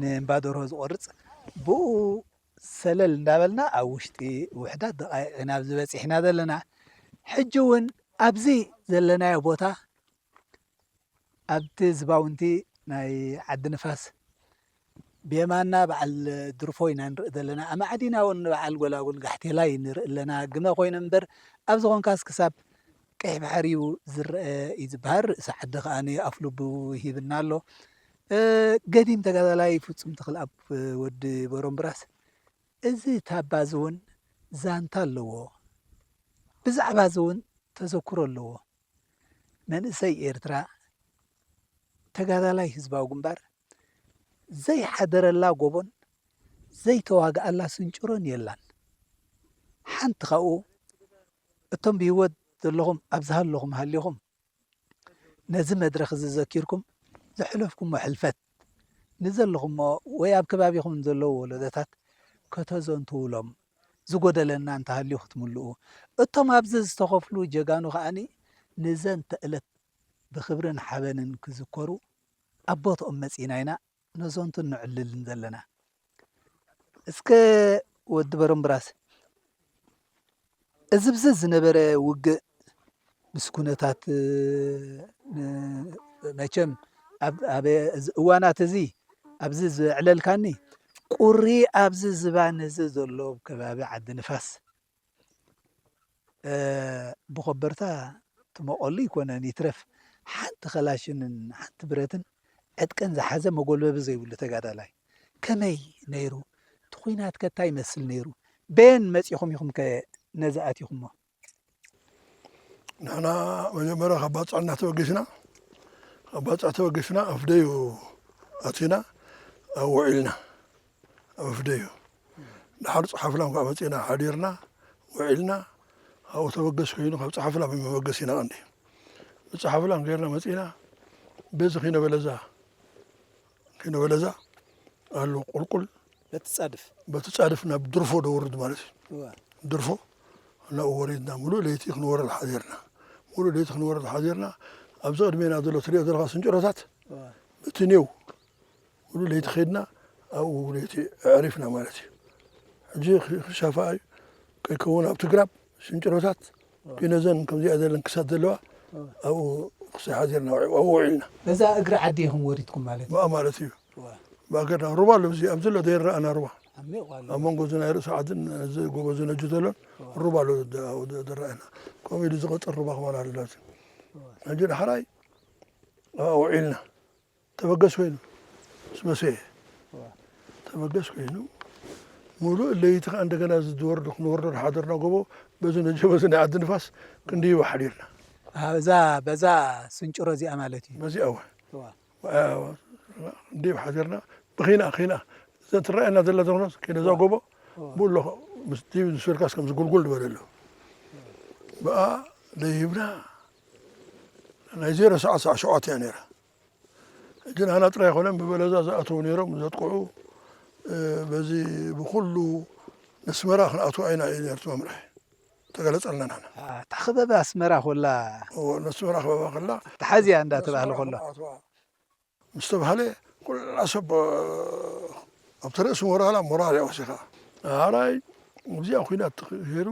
ንእምባ ደርሆ ዝቆርጽ፣ ብኡ ሰለል እንዳበልና ኣብ ውሽጢ ውሕዳት ደቓይቕ ኢና ኣብዚ በጺሕና ዘለና። ሕጂ እውን ኣብዚ ዘለናዮ ቦታ ኣብቲ ዝባውንቲ ናይ ዓዲ ንፋስ ብየማና በዓል ድርፎ ኢና ንርኢ ዘለና። ኣማዕዲና እውን በዓል ጎላጉል ጋሕቴላይ ንርኢ ኣለና። ግመ ኮይኖም እምበር ኣብዚ ኾንካስ ክሳብ ቀይሕ ባሕሪ እዩ ዝረአ እዩ ዝበሃል። ርእሲ ዓዲ ከኣ ኣፍልቡ ይሂብና ኣሎ። እ፣ ገዲም ተጋዳላይ ፍጹም ተኽለኣብ ወዲ ቦሮምብራስ፣ እዚ ታባ እዚ እውን ዛንታ ኣለዎ። ብዛዕባ እዚ እውን ተዘክሮ ኣለዎ። መንእሰይ ኤርትራ፣ ተጋዳላይ ህዝባዊ ግንባር፣ ዘይሓደረላ ጎቦን ዘይተዋግኣላ ስንጭሮን የላን። ሓንቲ ካብኡ፣ እቶም ብህይወት ዘለኹም፣ ኣብ ዝሃለኹም ሃሊኹም፣ ነዚ መድረኽ እዚ ዘኪርኩም፣ ዘሕለፍኩሞ ሕልፈት፣ ንዘለኹሞ ወይ ኣብ ከባቢኹም ዘለዉ ወለዶታት ከተዘንትዉሎም፣ ዝጎደለና እንተሃልዩ ክትምልኡ፣ እቶም ኣብዚ ዝተኸፍሉ ጀጋኑ ከኣኒ ንዘንተ ዕለት ብኽብርን ሓበንን ክዝከሩ ኣብ ቦትኦም መጺእና ኢና ነዘንቱን ነዕልልን ዘለና። እስከ ወዲ በረምብራስ፣ እዚ ብዚ ዝነበረ ውግእ ምስ ኩነታት፣ እ፣ ን-፣ መቸም ኣብ፣ ኣብ እዚ እዋናት እዚ ኣብዚ ዘዕለልካኒ ቁሪ ኣብዚ ዝባን እዚ ዘሎ ከባቢ ዓዲ ንፋስ፣ እ፣ ብኾበርታ ትመቐሉ ይኮነን ይትረፍ፣ ሓንቲ ከላሽንን ሓንቲ ብረትን ዕጥቀን ዝሓዘ መጎልበቢ ዘይብሉ ተጋዳላይ ከመይ ነይሩ? እቲ ኹናት ከ እንታይ ይመስል ነይሩ? በየን መጺኹም ኢኹም ከ ነዚ ኣቲኹሞ? ንሕና መጀመርያ ካብ ባጽዕ እናተበገስና፣ ካብ ባጽዕ ተበገስና ኣፍደዩ ኣቲና፣ ኣብኡ ውዒልና። ኣብ ኣፍደዩ። ደሓር ጸሓፍላም ከዓ መጺእና ሓዲርና፣ ውዒልና። ኣብኡ ተበገስ ኮይኑ፣ ካብ ጸሓፍላም እዩ መበገሲና ቀንዲ። ብጸሓፍላም ጌርና መጺእና፣ በዚ ኪነ በለዛ፣ ኪነ በለዛ ኣሎ ቁልቁል። በቲ ጻድፍ? በቲ ጻድፍ ናብ ድርፎ ደውርድ ማለት እዩ። እዋ። ድርፎ ናብኡ ወሪድና፣ ሙሉእ ለይቲ ክንወርድ ሓዲርና። ሙሉእ ለይቲ ክንወርድ ሓዲርና፣ ኣብዚ ቅድሜና ዘሎ ትሪኦ ዘለኻ ስንጭሮታት፣ እዋ። በቲ ኔው ሙሉእ ለይቲ ኸይድና፣ ኣብኡ ለይቲ ኣዕሪፍና ማለት እዩ። ሕጂ ኽ-፣ ክሻፋ እዩ፣ ከይከውን ኣብቲ ግራብ ስንጭሮታት፣ እዋ። ኪነዘን ከምዚኣ ዘለን ክሳት ዘለዋ፣ እዋ። ኣብኡ ክሳይ ሓዲርና ውዒ-፣ ኣብኡ ውዒልና። በዛ እግሪ ዓዲ ኢኹም ወሪድኩም ማለት እዩ? ብኣ ማለት እዩ። እዋ። ብኣገርና ሩባ ኣሎ፣ ኣብዚ፣ ኣብዚ ኣሎ ዘይረኣና ሩባ። ዓሚቕ ኣሎ። ኣብ መንጎ እዚ ናይ ርእሲ ዓድን እዚ ጎቦ እዚ ነጁ ዘሎን እዋ። ሩባ ኣሎ፣ ደ-፣ ኣብኡ ደ-፣ ዝረኣየና። ከምኡ ኢሉ ዝቐጽር ሩባ ክበሃል ኣሎ ኣብዚ። እዋ። ሕጂ ዳሕራይ ኣብኣ ውዒልና። ተበገስ ኮይኑ ምስ መሰየ። እዋ። ተበገስ ኮይኑ፣ ሙሉእ ለይቲ ከኣ እንደገና እዚ ዝወርድ፣ ክንወርዶ ዝሓደርና ጎቦ፣ በዚ ነጀ፣ በዚ ናይ ዓዲ ንፋስ ክንድይብ ሓዲርና። ኣሃ፣ እዛ፣ በዛ ስንጭሮ እዚኣ ማለት እዩ። በዚኣ እወ። እዋ። ዋ-፣ ክንድይብ ሓዲርና፣ ብኺና፣ ኺና፣ እዘን ትረኣየና ዘላ ዘኾነስ፣ ኪነ እዛ እዋ። ጎቦ፣ እዋ። ብኡ ኣሎ፣ ምስ ድይብ ዝስርካስ ከምዚ ጉልጉል ዝበለ ኣሎ። ብኣ ደይብና፣ ናይ ዜሮ ሰዓት፣ ሰዓት ሸውዓተ እያ ነይራ። ሕጂ ንዓና ጥራይ ኣይኮነን፣ ብበለዛ ዝኣተዉ ነይሮም ዘጥቅዑ፣ እ፣ በዚ ብኹሉ ነስመራ ክንኣትዋ ኢና እዩ ነይሩ እቲ መምርሒ። ተገለጸልና ንዓና። አ፣ እታ ኸበባ ኣስመራ ኾላ። እዎ፣ ነስመራ ኸበባ ኸላ። ተሓዝያ እንዳተባህለ ነስመራ ኾሎ። ክንኣትዋ ምስ ተባህለ፣ ኩላ ሰብ፣ እ፣ ኣብቲ ርእሲ ሞራላ ሞራል እያ ወሲኻ። ሓራይ፣ ኣብዚኣ ኲናት ተኸይሩ፣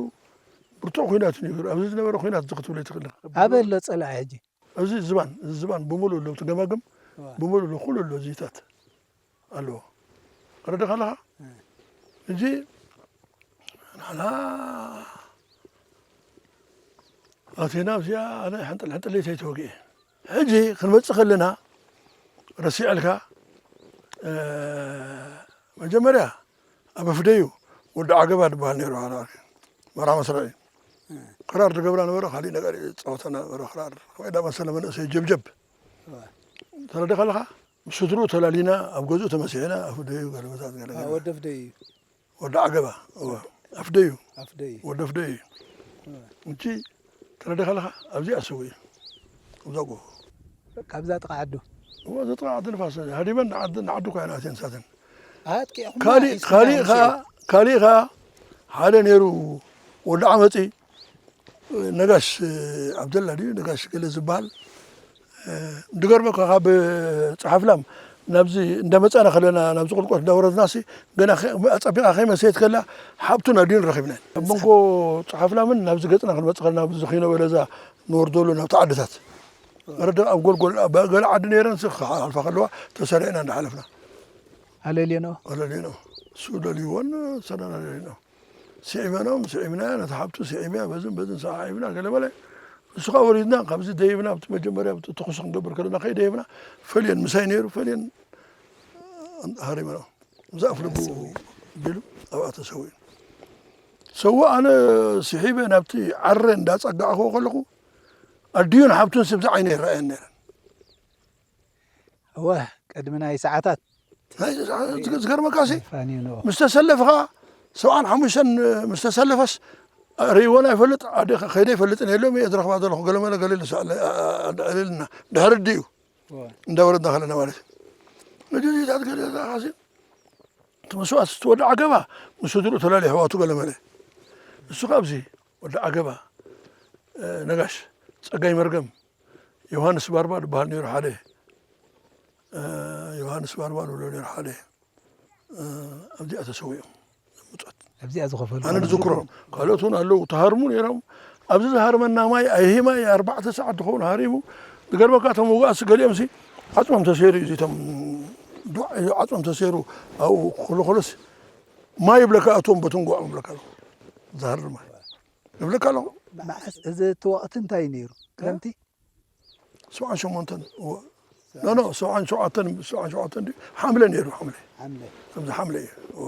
ብርቱዕ ኲናት እዩ ነይሩ። ኣብዚ ዝነበረ ኲናት እዚ ክትብሎ ኣይትኽእልን። ኣበይ ኣሎ ጸላኢ ሕጂ? እዚ ዝባን፣ እዚ ዝባን ብምሉእ ኣሎ፣ እቲ ገማግም እዋ። ብምሉእ ኣሎ፣ ኩሉ ኣሎ፣ እዚታት ኣለዎ። ተረዲእካ ኣለኻ? እ። ሕጂ ንሕና ኣቲና ኣብዚኣ፣ ኣነ ሕንጥል ሕንጥል ኢለ ተወጊኤ። ሕጂ ክንመጽእ ከለና፣ ረሲዐልካ፣ እ፣ መጀመርያ ኣብ ኣፍደዩ ወዲ ዓገባ ዝበሃል ነይሩ፣ መራ መስርዒ። እ። ክራር ዝገብራ ነበረ፣ ካሊእ ነገር እዩ ዝጻወተና ነበረ፣ ክራር። ከምኡ እንዳመሰለ መንእሰይ ጀብጀብ። ተረዲኻ ኣለኻ? ምስ ስድርኡ ተላሊና ኣብ ገዝኡ ተመሲሕና ኣፍደዩ ገለመታት ገለገለ። ወዲ ኣፍደዩ እዩ። ወዲ ዓገባ። እወ። ኣፍደዩ። ኣፍደዩ። ወዲ ኣፍደዩ እዩ። እቺ ተረዲኻ ኣለኻ? ኣብዚ ኣሰው እዩ። ኣብዛ ጎ። ካብዛ ጥቓ ዓዱ። እወ፣ እዚ ጥቓ ዓዲ ንፋስ። ሃዲመን ንዓዲ፣ ንዓዲ እኳ ኢና ኣትየን ሳተን። ኣጥቂዕኹም ካሊእ፣ ኣቲስኩም ካሊእ ኣይምስኡ። ኸዓ፣ ካሊእ ኸዓ ሓደ ነይሩ ወዲ ዓመፂ ነጋሽ ዓብደላ ድዩ ነጋሽ ገለ ዝበሃል፣ ድገርመካ ካብ ፀሓፍላም ናብዚ እንዳመፃና ከለና ናብዚ ቁልቆት እንዳወረድናሲ ገና ኸ-፣ ኣፀቢቓ ከይመሰየት ከላ ሓብቱን ኣዲኡን ረኺብናን። ኣብ መንጎ ፀሓፍላምን ናብዚ ገፅና ክንመፅእ ከለና ኣብዚ ኺኖ በለዛ ንወርደሉ ናብቲ ዓድታት ረደ ኣብ ጎልጎል ኣብ ገለ ዓዲ ነይረን ሲ ክሓልፋ ከለዋ ተሰሪዕና እንዳሓለፍና ኣለልየኖ። ኣለልየኖ። እሱ ደልይዎን ሰናና ደልየኖ። ስዒመኖም፣ ስዒምና፣ ነታ ሓብቱ ስዒምያ፣ በዝን በዝን ሰዓዒብና፣ ገለ በለ። ንሱ ኸዓ ወሪድና፣ ካብዚ ደይብና፣ ኣብቲ መጀመርያ፣ ኣብቲ ተኹሲ ክንገብር ከለና፣ ከይደይብና፣ ፈልየን ምሳይ ነይሩ፣ ፈልየን ሃሪመኖ። እዛ ኣፍ ልቡ ቢሉ፣ ኣብኣ ተሰዊኡ። ሰው ኣነ ስሒበ ናብቲ ዓረ እንዳጸጋዕክዎ ከለኹ፣ ኣዲኡን ሓብቱን ስብዚ ዓይነ ይረኣየን ነይረን። እወ፣ ቅድሚ ናይ ሰዓታት ናይ ሰዓታት ዝገ-፣ ዝገርመካሲ፣ ፋኒኖ። ምስ ተሰለፍኻ፣ ሰብዓን ሓሙሽተን ምስ ተሰለፈስ፣ ርእይዎን ኣይፈልጥ፣ ኣደ-፣ ከይደ ኣይፈልጥን የሎም፣ እየ ዝረኽባ ዘለኹ፣ ገለመለ ገለ ኢሉ ሰኣለ፣ ኣ-፣ ኣ-፣ ኣዕልልና። ድሕሪ ድዩ? እወ። እንዳወረድና ከለና ማለት እዩ። መጀመርያታት ገለ ካሲ፣ እቲ መስዋእቲ ዝተወድዓ ገባ፣ ምስ ስድርኡ ተላለዩ ኣሕዋቱ ገለመለ። እሱ ካብዚ ወዲ ዓገባ፣ እ፣ ነጋሽ፣ ጸጋይ መርገም፣ ዮሃንስ ባርባ ዝበሃል ነይሩ ሓደ፣ እ፣ ዮሃንስ ባርባ ንብሎ ነይሩ ሓደ፣ እ፣ ኣብዚኣ ተሰዊኦም። ምጾት። ኣብዚኣ ዝኸፈሉ ኣነ ዝዝክሮ፣ ካልኦት እውን ኣለዉ፣ ተሃርሙ ነይሮም። ኣብዚ ዝሃርመና ማይ፣ ኣይሂ ማይ፣ ኣርባዕተ ሰዓት ዝኸውን ሃሪሙ። ዝገርመካ፣ እቶም ውጉኣት ገሊኦምሲ ዓጽሞም ተሰይሩ እዩ፣ እዚቶም ዱዕ ኢሉ ዓጽሞም ተሰይሩ፣ ኣብኡ ክልኸሉስ ማይ ይብለካ፣ እቶም በትንጓኦም ይብለካ ኣለኹ። ዝሃርም ማይ ይብለካ ኣለኹ። መዓስ እዚ እቲ ወቕቲ እንታይ ነይሩ? ክረምቲ? ሰብዓን ሸሞንተን፣ እወ። ኖ፣ ኖ፣ ሰብዓን ሸውዓተን፣ ሰብዓን ሸውዓተን ድዩ? ሓምለ ነይሩ፣ ሓምለ። ሓምለ። ከምዚ ሓምለ እዩ፣ እወ።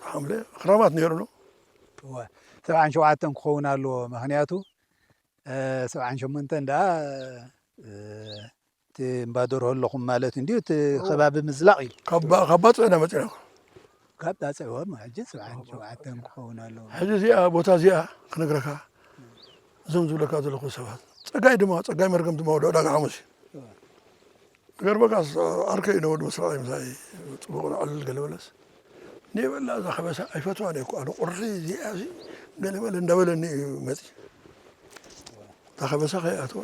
ሓምለ፣ ክራማት ነይሩ፣ ኖ? እወ። ሰብዓን ሸውዓተን ክኸውን ኣለዎ፣ ምኽንያቱ፣ እ፣ ሰብዓን ሸሞንተን ደኣ፣ እ፣ እቲ እምባ ደርሆ ኣለኹም ማለት እንድዩ፣ እቲ ከባቢ ምዝላቕ እዩ። ካብ ባ-፣ ካብ ባጽዕ ኢና መጺና። ካብ ባጽዕ ወ-፣ ሕጂ ሰብዓን ሸውዓተን ክኸውን ኣለዎ። ሕጂ እዚኣ፣ ቦታ እዚኣ ክነግረካ፣ እዞም ዝብለካ ዘለኹ ሰባት፣ ጸጋይ ድማ፣ ጸጋይ መርገም ድማ ወዲ ዕዳጋ ሓሙስ እዩ። ዝገርመካስ፣ ዓርከይ እዩ፣ ወዲ መስራቕ እዩ፣ ምሳይ ጽቡቕ ንዕልል ገለ በለስ። እኔ በላ እዛ ከበሳ ኣይፈትዋን እየ እኮ፣ ኣነ ቁሪ እዚኣ እዚ ገለ በለ እንዳበለኒ እዩ መጺ። እታ ከበሳ ከይኣትዋ፣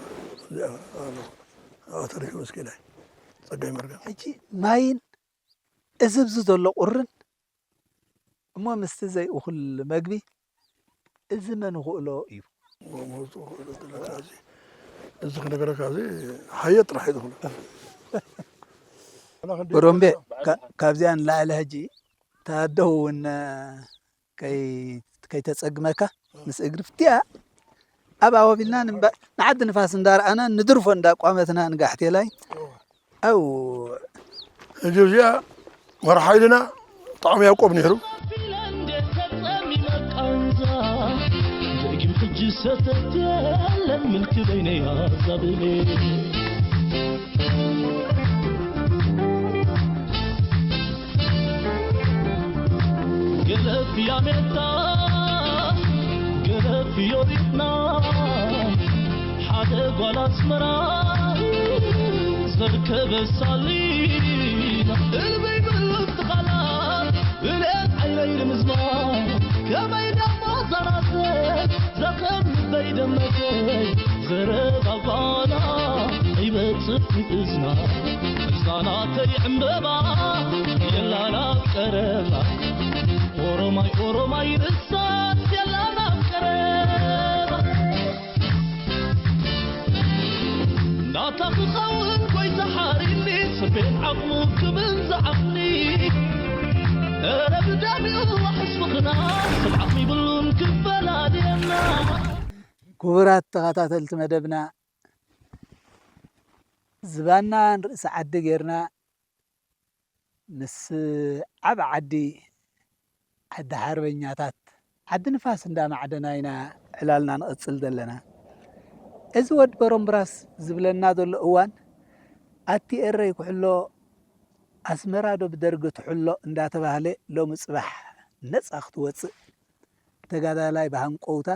እዚኣ ኣሎ። ኣብኣ ተሪፉ መስኪናይ። ጸጋይ መርገም። ሕጂ ማይን እዚ ኣብዚ ዘሎ ቁርን እሞ ምስቲ ዘይእኹል መግቢ እዚ መን ይኽእሎ እዩ? እሞ መውፅኡ ክእሎ ትለካ እዚ፣ እዚ ክነግረካ እዚ ሓየት ጥራሕ እዩ ዝኽእሎ። ሮምቤ፣ ካ-፣ ካብዚኣ ንላዕሊ ሕጂ እታ ኣደ እውን ከይ-፣ ከይተጸግመካ ምስ እግሪ ፍትያ ኣብ ኣባቢልና ንምባ-፣ ንዓዲ ንፋስ እንዳረኣና ንድርፎ እንዳቋመትና ንጋሕቴላይ። ኣው። ሕጂ እዚኣ መርሓ ኢልና ጣዕሚ ያዕቆብ ነይሩ። ደጊም ሕጂ ሰተት የለን ምልኪ በይነይ ኣዛብእ። ገለ ፊያሜታ፣ ገለ ፊዮሪትና፣ ሓደ ጓል ኣስመራ ዘርከበ ሳሊና። እልበይ በሎ እቲ ቃላት ብልኤት ዓይነይ ንምዝማር ከመይ ደሞ ዛናተይ ዘኸም ልበይ ደመተይ ዘረባ ጓና ይበጽሕ እዝና። እዛ ናተይ ዕምበባ የላን ኣብ ቀረባ። ኦሮማይ ኦሮማይ ርእሳስ የላን ኣብ ቀረባ። ናታ ክኸውን ጎይታ ሓሪኒ፣ ስቤት ዓቕሙ ክብል ዝዓቕኒ። እረ ብደሚኡ ዋሕስ ምኽና፣ ሰብ ዓቕሚ ይብሉን ክፈላልየና። ክቡራት ተኸታተልቲ መደብና፣ ዝባና ንርእሲ ዓዲ ጌርና፣ ምስ ዓብ ዓዲ፣ ዓዲ ሓርበኛታት፣ ዓዲ ንፋስ እንዳማዕደና ኢና ዕላልና ንቕጽል ዘለና። እዚ ወዲ በሮምብራስ ዝብለና ዘሎ እዋን፣ ኣቲ ኤረይ ኩሕሎ ኣስመራ ዶ ብደርጊ ትሕሎ እንዳተባህለ ሎሚ ጽባሕ ነጻ ክትወጽእ ተጋዳላይ ብሃንቀውታ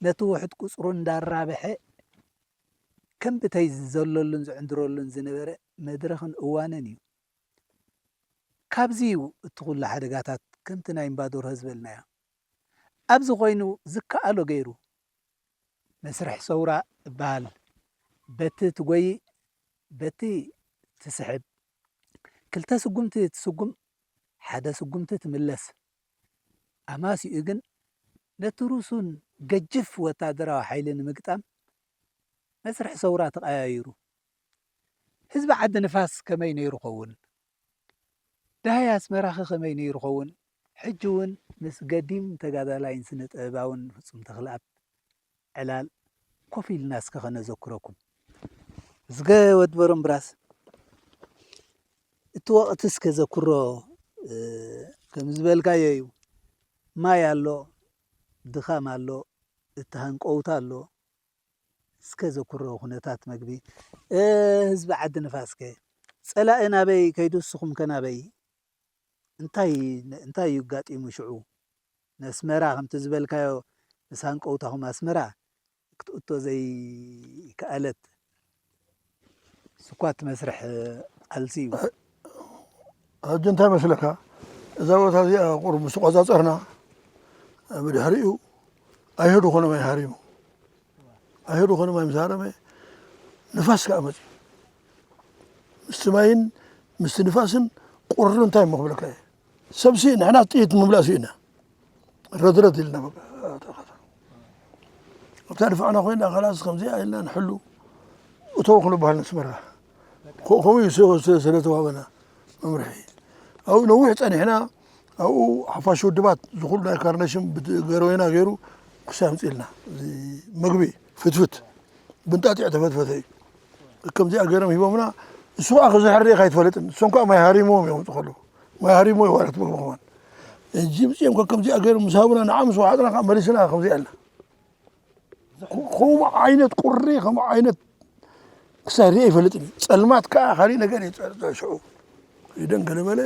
ነቲ ውሑድ ቁጽሩ እንዳራብሐ ከም ብተይ ዝዘለሉን ዝዕንድረሉን ዝነበረ መድረኽን እዋንን እዩ። ካብዚ እዩ እቲ ኩሉ ሓደጋታት ከምቲ ናይ እምባዶርሆ ዝበልናዮ። ኣብዚ ኮይኑ ዝከኣሎ ገይሩ መስርሕ ሰውራ እበሃል። በቲ ትጎይ፣ በቲ ትስሕብ። ክልተ ስጉምቲ ትስጉም፣ ሓደ ስጉምቲ ትምለስ። ኣማሲኡ ግን ነቲ ርሱን ገጅፍ ወታደራዊ ሓይሊ ንምግጣም መስርሕ ሰውራ ተቐያይሩ። ህዝቢ ዓዲ ንፋስ ከመይ ነይሩ ኸውን? ደሃይ ኣስመራኸ ከመይ ነይሩ ኸውን? ሕጂ እውን ምስ ገዲም ተጋዳላይን ስነ ጥበባውን ፍጹም ተኽለኣብ ዕላል ኮፍ ኢልና እስከ ከነዘክረኩም። እስከ ወድ በረምብራስ እቲ ወቕቲ እስከ ዘክሮ። እ፣ ከም ዝበልካዮ እዩ። ማይ ኣሎ፣ ድኻም ኣሎ፣ እቲ ሃንቀውታ ኣሎ። እስከ ዘክሮ ኩነታት መግቢ። እ፣ ህዝቢ ዓዲ ንፋስከ ጸላኢ ናበይ ከይዱ፣ እስኹምከ ናበይ? እንታይ፣ እንታይ እዩ ኣጋጢሙ ሽዑ? ነስመራ ከምቲ ዝበልካዮ ምስ ሃንቀውታኹም ኣስመራ ክትእቶ ዘይከኣለት ስኳት መስርሕ ቃልሲ እዩ። ሕጂ እንታይ መስለካ? እዛ ቦታ እዚኣ ቁሩብ ምስ ተቆጻጸርና፣ ብድሕሪኡ ኣይሁድ ኮነ ማይ ሃሪሙ። ኣይሁድ ኮነ ማይ ምስ ሃረመ፣ ንፋስ ከኣ መጽዩ። ምስቲ ማይን ምስቲ ንፋስን ቁሪ እንታይ እሞ ክብለካ እየ። ሰብሲ ንሕና ጥይት ምምላእ ስኢና። ረድረድ ኢልና በቃ፣ ኣብታ ድፋዕና ኮይና፣ ከላስ ከምዚኣ ኢልና ንሕሉ። እተው ክንበሃል ነስመራ። ኮ-፣ ከምኡ እዩ ስለ፣ ስለ፣ ስለ ተዋህበና መምርሒ። ኣብኡ ነዊሕ ጸኒሕና፣ ኣብኡ ሓፋሽ ውድባት ዝኹሉ ናይ ካርነሽም ብት-፣ ገረወይና ገይሩ ክሲ ኣምጺእልና። እዚ መግቢ ፍትፍት ብንጣጢዕ ተፈትፈተ እዩ። ከምዚኣ ገይሮም ሂቦምና። እሱ ከዓ ክዝሕር ርኢኻ ኣይትፈልጥን። እሶም ከዓ ማይ ሃሪምዎም እዮም ዝኸሉ። ማይ ሃሪሞ እዩ ዋረት ምግቢ ከማን። ሕጂ ምጽኦም ከ ከምዚኣ ገይሮም ምስ ሃቡና፣ ንዓ ምስ ወሓጥና ከዓ መሊስና ከምዚኣ ኢልና። ከምኡ ዓይነት ቁሪ፣ ከምኡ ዓይነት ክሳብ ሪአ ይፈልጥን እዩ። ጸልማት ከዓ ካሊእ ነገር እዩ። ጸ-፣ ጸ-፣ ሽዑ ይደን ገለመለ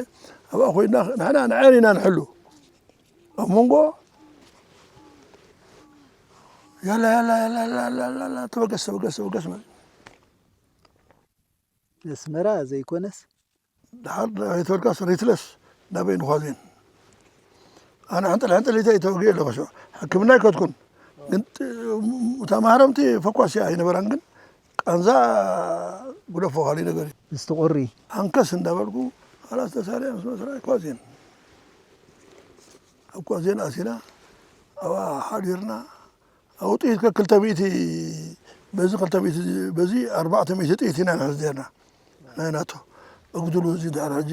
ኣብኣ ኮይና ንሕና ንዐን ኢና ንሕሉ። ኣብ መንጎ ያላ፣ ያላ፣ ያላ፣ ያላ፣ ያላ፣ ያላ፣ ተበገስ፣ ተበገስ፣ ተበገስ ማለት። ነስመራ ዘይኮነስ? ደሓር ኣይተወልካስ ሪትለስ ናበይ ንኳዜን? ኣነ ሕንጥል ሕንጥል ኢተ ይተወግየ ኣለኹ። ሽዑ ሕክምና ኣይከድኩን። ግን ጥ-፣ እታ ማህረምቲ ፈኳሲ ኣይነበራን፣ ግን ቃንዛ ጉደፎ ካሊእ ነገር እዩ። ምስቲ ቁሪ? ኣንከስ እንዳበልኩ፣ ኻላስ ተሳርያ ምስ መስራ ኳዜን። ኣብ ኳዜን ኣሲና፣ ኣብኣ ሓዲርና፣ ኣብኡ ጥይት ከ ክልተ ሚእቲ፣ በዚ ክልተ ሚእቲ፣ በዚ ኣርባዕተ ሚእቲ ጥይት ኢና ንሕዝ ኔርና። ናይ ናቶ። ኣጉድሉ እዚ ድሕሪ ሕጂ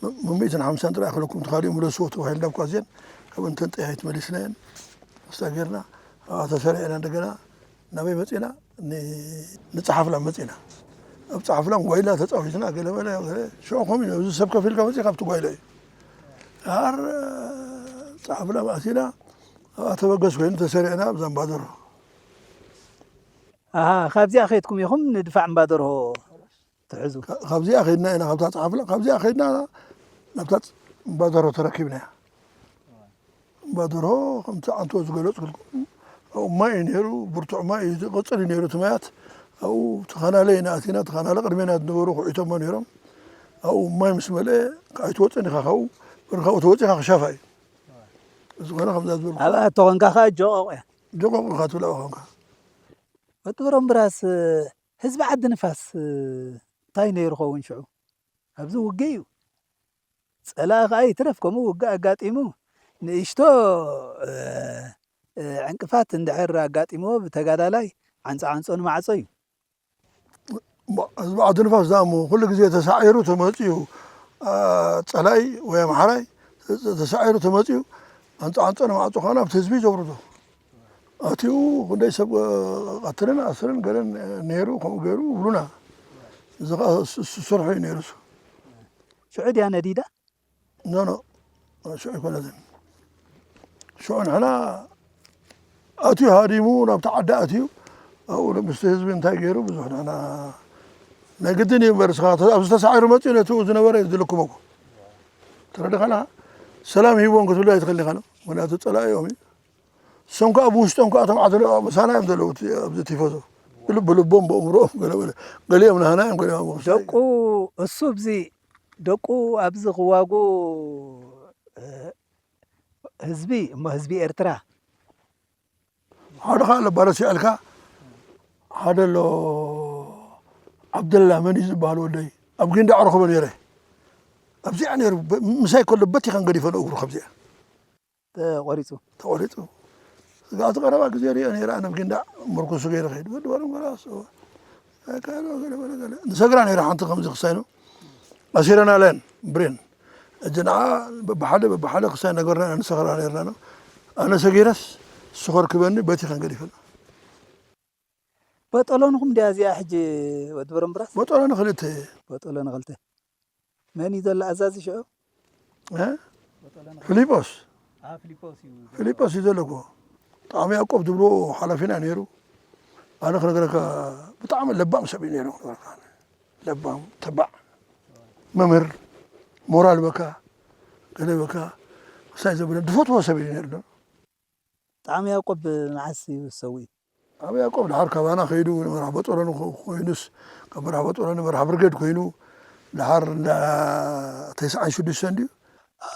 ም-፣ ም-፣ ሚእትን ሓምሳን ጥራይ ክለኩም፣ እቲ ካሊእ ምለስዎ ተባሂልና፣ ኣብ ኳዜን ካብ እንተን ጠያይት መሊስናየን። ምስታ ጌርና፣ ኣብኣ ተሰሪዕና እንደገና ናበይ መጺና? ን-፣ ንጸሓፍላ መጺና። ኣብ ጸሓፍላ ጓይላ ተጻዊትና፣ ገለ መለ፣ ገለ ሽዑ ከምኡ እዩ። እዚ ሰብ ከፊልካ መጺእካ ኣብቲ ጓይላ እዩ። ድሓር ጸሓፍላ ኣቲና፣ ኣብኣ ተበገስ ኮይኑ ተሰሪዕና፣ ኣብዛ እምባደርሆ። ኣሃ፣ ካብዚኣ ከይድኩም ኢኹም ንድፋዕ እምባደርሆ ትሕዙ? ካ-፣ ካብዚኣ ከይድና ኢና፣ ካብታ ጸሓፍላ፣ ካብዚኣ ከይድና ናብታ ጸ-፣ እምባደርሆ ተረኪብናያ። እምባደርሆ ከምቲ ዓንቶ ዝገለጽኩልኩም፣ ኣብኡ ማይ እዩ ነይሩ፣ ብርቱዕ ማይ እዩ፣ ዝቕጽል እዩ ነይሩ እቲ ማያት። ኣብኡ ተኻናለ ኢና ኣቲና፣ ተኻናለ ቅድሜና ዝነበሩ ኩዒቶሞ ነይሮም። ኣብኡ ማይ ምስ መልአ፣ ኣይትወጽእን ኢኻ ካብኡ፣ በሪ ካብኡ ተወጺእካ ክሻፋ እዩ። ዝኾነ ከምዛ ዝበልኩ ኣብኣ ተኾንካ ከኣ ጆቆቕ እያ። ጆቆቕ ኢኻ ትብላ ኮንካ። ወዲ በረምብራስ፣ ህዝቢ ዓዲ ንፋስ እንታይ ነይሩ ኸውን ሽዑ? ኣብዚ ውግእ እዩ። ጸላኢ ከኣ ይትረፍ፣ ከምኡ ውግእ ኣጋጢሙ፣ ንእሽቶ፣ እ፣ እ፣ ዕንቅፋት እንድሕር ኣጋጢምዎ፣ ብተጋዳላይ ዓንጾ ዓንጾ ንማዕጾ እዩ። ማ-፣ ህዝቢ ዓዲ ንፋስ ዝኣሞ ኩሉ ግዜ ተሳዒሩ ተመጺኡ፣ አ፣ ጸላኢ ወይ ኣምሓራይ ተ-፣ ተሳዒሩ ተመጺኡ፣ ዓንጾ ዓንጾ ንማዕጾ ከኣ ናብቲ ህዝቢ እዩ ዘውርዶ። ኣትዩ ክንደይ ሰብ ቀትልን ኣስርን ገለን ነይሩ፣ ከምኡ ገይሩ ይብሉና። እዚ ኸኣ ስ-፣ ስ-፣ ስርሑ እዩ ነይሩ እሱ። ሽዑ ድያ ነዲዳ? ኖ፣ ኖ፣ ሽዑ ኣይኮነትን። ሽዑ ንሕና ኣትዩ ሃዲሙ ናብቲ ዓዲ ኣትዩ፣ ኣብኡ ምስቲ ህዝቢ እንታይ ገይሩ ብዙሕ ንሕና ናይ ግድን እዩ እምበር፣ ንስኻ ኣብዚ ተሳዒሩ መፂኡ ነቲ ዝነበረ እዩ ዝልክሞ እኮ። ተረዲኻ ኣለኻ? ሰላም ሂቦም ክትብሉ ኣይትኽእልን ኢኻ። ምኽንያቱ ፀላኢ እዮም እዩ። እሶም ከዓ ብውሽጦም ከዓ እቶም ዓድና ምሳና እዮም ዘለዉ፣ እቲ ኣብዚ ቲፎዞ። ብል-፣ ብልቦም፣ ብእምሮኦም፣ ገለ፣ ገለ፣ ገሊኦም ናህና እዮም፣ ገሊኦም ኣብ ውሽጢ። ደቁ፣ እሱ ኣብዚ፣ ደቁ ኣብዚ ክዋጉ፣ እ፣ ህዝቢ፣ እሞ ህዝቢ ኤርትራ። ሓደ ከዓ ኣሎ፣ ባረሲ ኣልካ፣ ሓደ ኣሎ፣ ዓብደላ መን እዩ ዝበሃል ወደይ፣ ኣብ ጊንዳዕ ረኽቦ ነይረ። ኣብዚኣ ነይሩ፣ በ-፣ ምሳይ ከሎ በቲኸን ገዲፈን እግሩ ካብዚኣ። ተቆሪጹ። ተቆሪጹ። ስጋቱ ቀረባ ግዜ ሪኦ ነይረ፣ ኣነ ኣብ ጊንዳዕ ምርኩሱ ገይረ ከይድ። ወዲ ወረም ገለ ኣስበ። ኣካሎ ገለ በለ ገለ። ንሰግራ ነይረ ሓንቲ ከምዚ ክሳይኑ። ኣሲረና ለን ብሬን። ሕጂ ንዓ በብሓደ፣ በብሓደ ክሳይ ነገርና ንሰግራ ነይርና ነው። ኣነ ሰጊረስ፣ እሱ ከርክበኒ፣ በቲ ከንገዲፈና። በጠሎንኹም ድያ እዚኣ ሕጂ ወዲ በረምብራስ? በጠሎን ክልተ። በጠሎን ክልተ። መን እዩ ዘሎ ኣዛዚ ሽዑ? እ? በጠሎን ክልተ። ፊሊጶስ። አ፣ ፊሊጶስ እዩ ዘሎ። ፊሊጶስ እዩ ዘሎ እኮ። ጣዕሚ ያዕቆብ ዝብሎ ሓላፊና ነይሩ። ኣነ ክነግረካ፣ ብጣዕሚ ለባም ሰብ እዩ ነይሩ ክነግረካ። ለባም፣ ተባዕ፣ መምህር፣ ሞራል በካ፣ ገለ በካ፣ ክሳይ ዘበለ ዝፈትዎ ሰብ እዩ ነይሩ። ጣዕሚ ያዕቆብ መዓስ እዩ ዝሰውእ? ኣብ ያዕቆብ ድሓር ካባና ከይዱ ንመርሓ በጦሎኒ ኮ-፣ ኮይኑስ፣ ካብ መርሓ በጦሎኒ መርሓ ብርጌድ ኮይኑ፣ ድሓር እንዳ ተስዓን ሽዱሽተን ድዩ?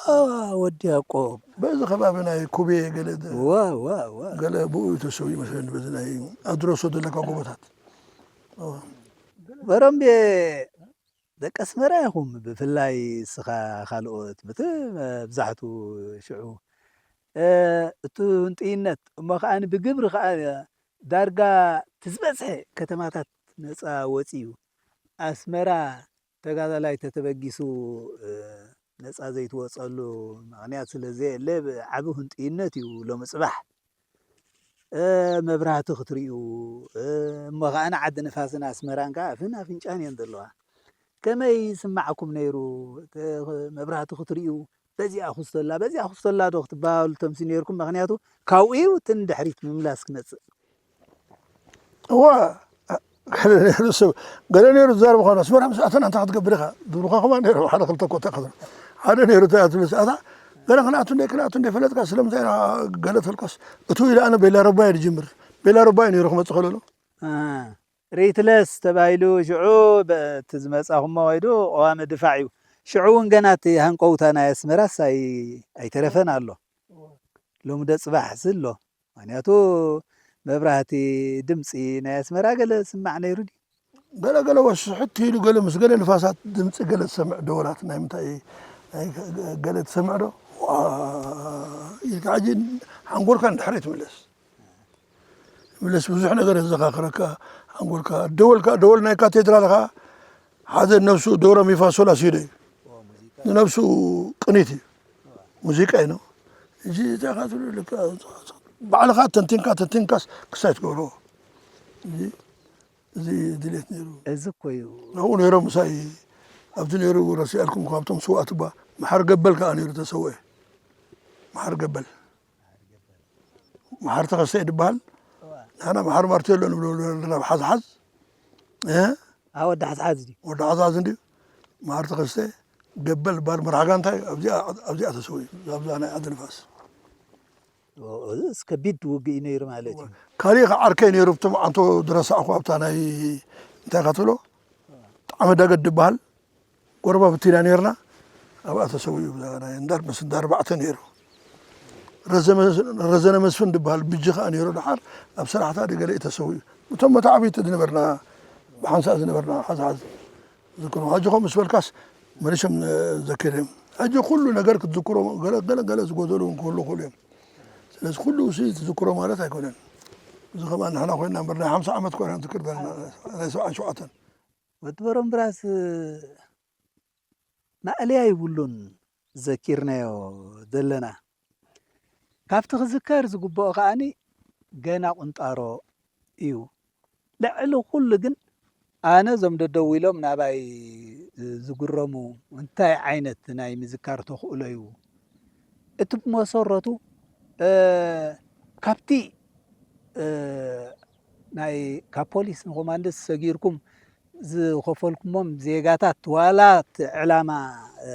አ፣ ወዲ ያዕቆብ። በዚ ከባቢ ናይ ኩቤ ገለ ደ-፣ ዋ፣ ዋ፣ ዋ። ገለ ብኡ እዩ ተሰውዩ መስለኒ፣ በዚ ናይ ኣድረሶ ዘለካ ጎቦታት። ኦ። በረምቤ ደቂ ኣስመራ ኢኹም፣ ብፍላይ እስኻ ካልኦት፣ ብቲ መብዛሕቱ ሽዑ፣ እ፣ እቲ ህንጥይነት፣ እሞ ከኣ ብግብሪ ከኣ ዳርጋ እቲ ዝበዝሐ ከተማታት ነጻ ወጺኡ። ኣስመራ ተጋዳላይ ተተበጊሱ፣ እ፣ ነጻ ዘይትወጸሉ ምኽንያት ስለ ዘየለ፣ ዓቢ ህንጥይነት እዩ ሎሚ ጽባሕ። እ፣ መብራህቲ ክትርእዩ፣ እ፣ እሞ ኸኣ ንዓዲ ንፋስን ኣስመራን ከኣ ኣፍን ኣፍንጫን እየን ዘለዋ። ከመይ ይስማዓኩም ነይሩ? እቲ መብራህቲ ክትርእዩ፣ በዚኣ ኩስቶላ፣ በዚኣ ኩስቶላ ዶ ክትበሃሉ ተምሲ ነይርኩም? ምኽንያቱ ካብኡ እዩ እቲ ንድሕሪት ምምላስ ክመጽእ። እዋ፣ ገለ ነይሩ ሰብ፣ ገለ ነይሩ ዝዛረብ ኾነ፣ ኣስመራ ምስ ኣተና እንታይ ክትገብር ኢኻ? ዝብሉኻ ከማን ነይሩ፣ ሓደ ክልተ ኮታ ከ-፣ ሓደ ነይሩ፣ እንታይ ኣትብል ሰዓታ፣ ገለ ክንኣቱ እንደ፣ ክንኣቱ እንደ ፈለጥካ፣ ስለምንታይ ኢና ገለ ተልኮስ? እቱ ኢለ ኣነ ቤላ ረባይ ድጅምር። ቤላ ረባይ ነይሩ ክመጽእ ከለሎ። አ፣ ሪትለስ ተባሂሉ ሽዑ በ-፣ እቲ ዝመጻኹሞ ከይዱ ቀዋሚ ድፋዕ እዩ። ሽዑ እውን ገና እቲ ሃንቀውታ ናይ ኣስመራስ ኣይ-፣ ኣይተረፈን ኣሎ። ሎሚ ዶ ጽባሕስ ኣሎ። ምኽንያቱ መብራህቲ፣ ድምጺ ናይ ኣስመራ ገለ ስማዕ ነይሩ ድዩ? ገለ ገለ ወስሕት ኢሉ ገለ ምስ ገለ ንፋሳት ድምጺ ገለ ትሰምዕ፣ ደወላት ናይ ምንታይ ናይ ገለ ትሰምዕ ዶ? ዋ ኢልካ ሕጂ ሓንጎልካ ንድሕሪት ትምለስ። ትምለስ ብዙሕ ነገር የዘኻኽረካ ሓንጎልካ። ደወልካ፣ ደወል ናይ ካቴድራል ኸዓ ሓደ ነብሱ ዶ ረ ሚ ፋ ሶ ላ ሲ ዶ እዩ። ንነብሱ ቅኒት እዩ። ሙዚቃ እዩ ነው። እዚ እንታይ ኢኻ ትብሎ ልካ ባዕልኻ ተንቲንካ፣ ተንቲንካስ ክሳይ ትገብሮ። እዚ፣ እዚ ድሌት ነይሩ። እዚ እኮ እዩ። ኣብኡ ነይሮም ምሳይ፣ ኣብቲ ነይሩ ረሲኣልኩም ካብቶም ስውኣት እባ። መሓር ገበል ከኣ ነይሩ ተሰውአ። መሓር ገበል። መሓር ተኸስተ ድበሃል። እዋ። ንሕና መሓር ማርቴሎ ንብሎ ኣለና፣ ሓዝሓዝ። እ? አ፣ ወዲ ሓዝሓዝ ድዩ? ወዲ ሓዝሓዝ እንድዩ። መሓር ተኸስተ ገበል በሃል መርሓ ጋንታ እዩ። ኣብዚኣ፣ ኣብዚኣ ተሰውዩ። ኣብዛ ናይ ዓዲ ንፋስ። ኦ፣ እዚስ ከቢድ ውግእ እዩ ነይሩ ማለት እዩ። ካሊእ ከዓ ዓርከይ ነይሩ፣ ብቶም ዓንቶ ዝረሳዕኹ ኣብታ ናይ፣ እንታይ ኢኻ ትብሎ? ጣዕመ ዳገት ድበሃል። ጎረባብቲ ኢና ነይርና። ኣብኣ ተሰዊኡ፣ ብዛ ናይ እንዳ፣ ምስ እንዳ ኣርባዕተ ነይሩ። ረዘመ-፣ ረዘነ መስፍን ድበሃል ብጂ ኸኣ ነይሩ። ደሓር ኣብ ሰራሕታ ድገለ እዩ ተሰዊኡ። እቶም መታዕቢቲ ዝነበርና፣ ብሓንሳእ ዝነበርና ሓዝሓዝ ዝዝክሮ። ሕጂ ከምኡ ምስ በልካስ መሊሶም ዘኪረዮም። ሕጂ ኩሉ ነገር ክትዝክሮ፣ ገለ፣ ገለ፣ ገለ ዝጎደሉ እውን ክህሉ ይኽእሉ እዮም። ስለዚ ኩሉ እሱ ትዝክሮ ማለት ኣይኮነን። እዚ ከማን ንሕና ኮይንና እምበር ናይ ሓምሳ ዓመት ኮይና ንዝክር ዘለና፣ ናይ ሰብዓን ሸውዓተን። ወዲ በረምብራስ ማእለያ ይብሉን ዘኪርናዮ ዘለና። ካብቲ ክዝከር ዝግብኦ ከኣኒ ገና ቁንጣሮ እዩ። ልዕሊ ኩሉ ግን ኣነ እዞም ደደው ኢሎም ናባይ ዝግረሙ እንታይ ዓይነት ናይ ምዝካር ተኽእሎ እዩ? እቲ ብመሰረቱ፣ እ፣ ካብቲ፣ እ፣ ናይ፣ ካብ ፖሊስ ንኮማንዶስ ሰጊርኩም ዝኸፈልኩሞም ዜጋታት፣ ዋላ እቲ ዕላማ፣ እ፣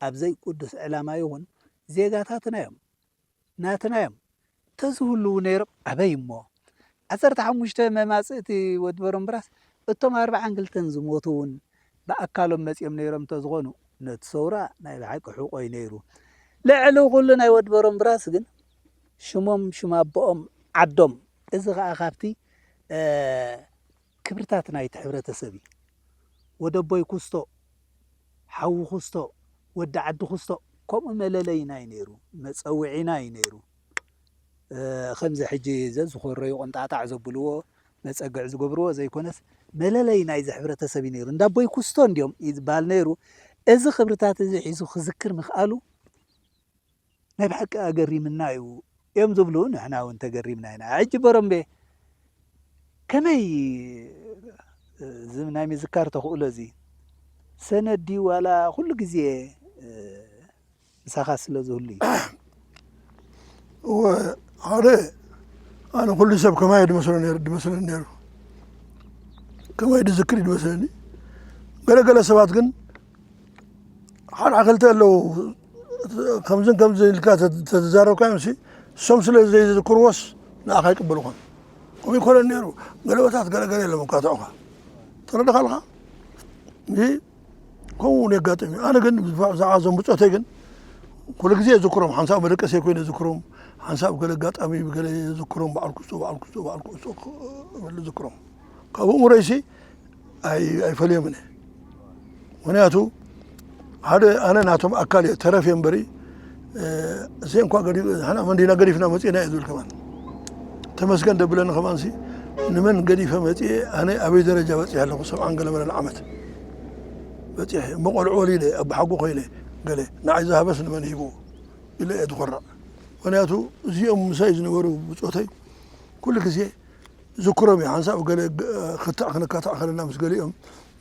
ኣብ ዘይቅዱስ ዕላማ ይኹን፣ ዜጋታትና እዮም፣ ናትና እዮም። እንተዝህልዉ ነይሮም ኣበይ እሞ፣ ዓሰርተ ሓሙሽተ መማጽእቲ ወዲ በረምብራስ፣ እቶም ኣርብዓን ክልተን ዝሞቱ እውን ብኣካሎም መጺኦም ነይሮም እንተዝኾኑ፣ ነቲ ሰውራ ናይ ብሓቂ ሕቆይ ነይሩ። ልዕሊ ኩሉ ናይ ወዲ በረምብራስ ግን ሽሞም፣ ሽም ኣቦኦም፣ ዓዶም፣ እዚ ኸኣ ካብቲ፣ እ፣ ክብርታት ናይቲ ሕብረተሰብ እዩ። ወደቦይ ኩስቶ፣ ሓዉ ኩስቶ፣ ወዲ ዓዲ ኩስቶ፣ ከምኡ መለለይና እዩ ነይሩ፣ መጸውዒና እዩ ነይሩ። እ፣ ከምዚ ሕጂ ዘዝኾረዩ ቁንጣጣዕ ዘብልዎ፣ መጸግዒ ዝገብርዎ ዘይኮነስ፣ መለለይ ናይዚ ሕብረተሰብ እዩ ነይሩ። እንዳቦይ ኩስቶ እንድዮም እዩ ዝበሃል ነይሩ። እዚ ክብርታት እዚ ሒዙ ክዝክር ምኽኣሉ ናይ ብሓቂ ኣገሪምና እዩ እዮም ዝብሉ፣ ንሕና እውን ተገሪምና ኢና። ሕጂ በረምቤ ከመይ፣ እዚ ናይ ምዝካር ተኽእሎ እዚ ሰነድ ድዩ ዋላ ኩሉ ግዜ፣ እ፣ ምሳኻ ስለ ዝህሉ እዩ? እወ፣ ሓደ ኣነ ኩሉ ሰብ ከማይ ድመስሎ ነይሩ፣ ድመስለኒ ነይሩ። ከማይ ድዝክር እዩ ድመስለኒ። ገለ ገለ ሰባት ግን ሓደ ክልተ ኣለዉ፣ ከምዝን ከምዝን ኢልካ ተ-፣ ተተዛረብካዮም ሲ፣ እሶም ስለ ዘይዝክርዎስ ንኣኻ ይቅበሉኻን። ከምኡ ይኮነን ነይሩ። ገለበታት ገለገለ የለም እኳ ተውኻ። ተረድኻ ኣለኻ? እዚ ከምኡ እውን የጋጥም እዩ። ኣነ ግን ብዛዕባ እዞም ብጾተይ ግን ኩሉ ግዜ እዝክሮም፣ ሓንሳብ መደቀሲ ኮይነ እዝክሮም፣ ሓንሳብ ገለ ኣጋጣሚ ብገለ እዝክሮም፣ በዓል ኩስቶ፣ በዓል ኩስቶ፣ በዓል ኩስቶ ክብል እዝክሮም። ካብ ኣእምሮይሲ ኣይ-፣ ኣይፈልዮም እየ። ምኽንያቱ ሓደ ኣነ ናቶም ኣካል እየ፣ ተረፍ እየ እምበሪ፣ እ፣ እዚ እንኳ ገዲ-፣ ንሕና መን ዲና ገዲፍና መጺእና እየ ዝብል ከማን። ተመስገን ደብለኒ ከማንሲ፣ ንመን ገዲፈ መጺኤ፣ ኣነ ኣበይ ደረጃ በጺሐ ኣለኹ፣ ሰብዓን ገለ መለን ዓመት በጺሐ፣ እሞ ቆልዑ ወሊደ፣ ኣቦሓጎ ኮይነ፣ ገለ ንዓይ ዝሃበስ ንመን ሂብዎ ኢለ እየ ዝኾርዕ። ምኽንያቱ እዚኦም ምሳይ ዝነበሩ ብጾተይ ኩሉ ግዜ ዝክሮም እዩ። ሓንሳብ ገለ ግ-፣ ክትዕ ክንካታዕ ከለና ምስ ገሊኦም፣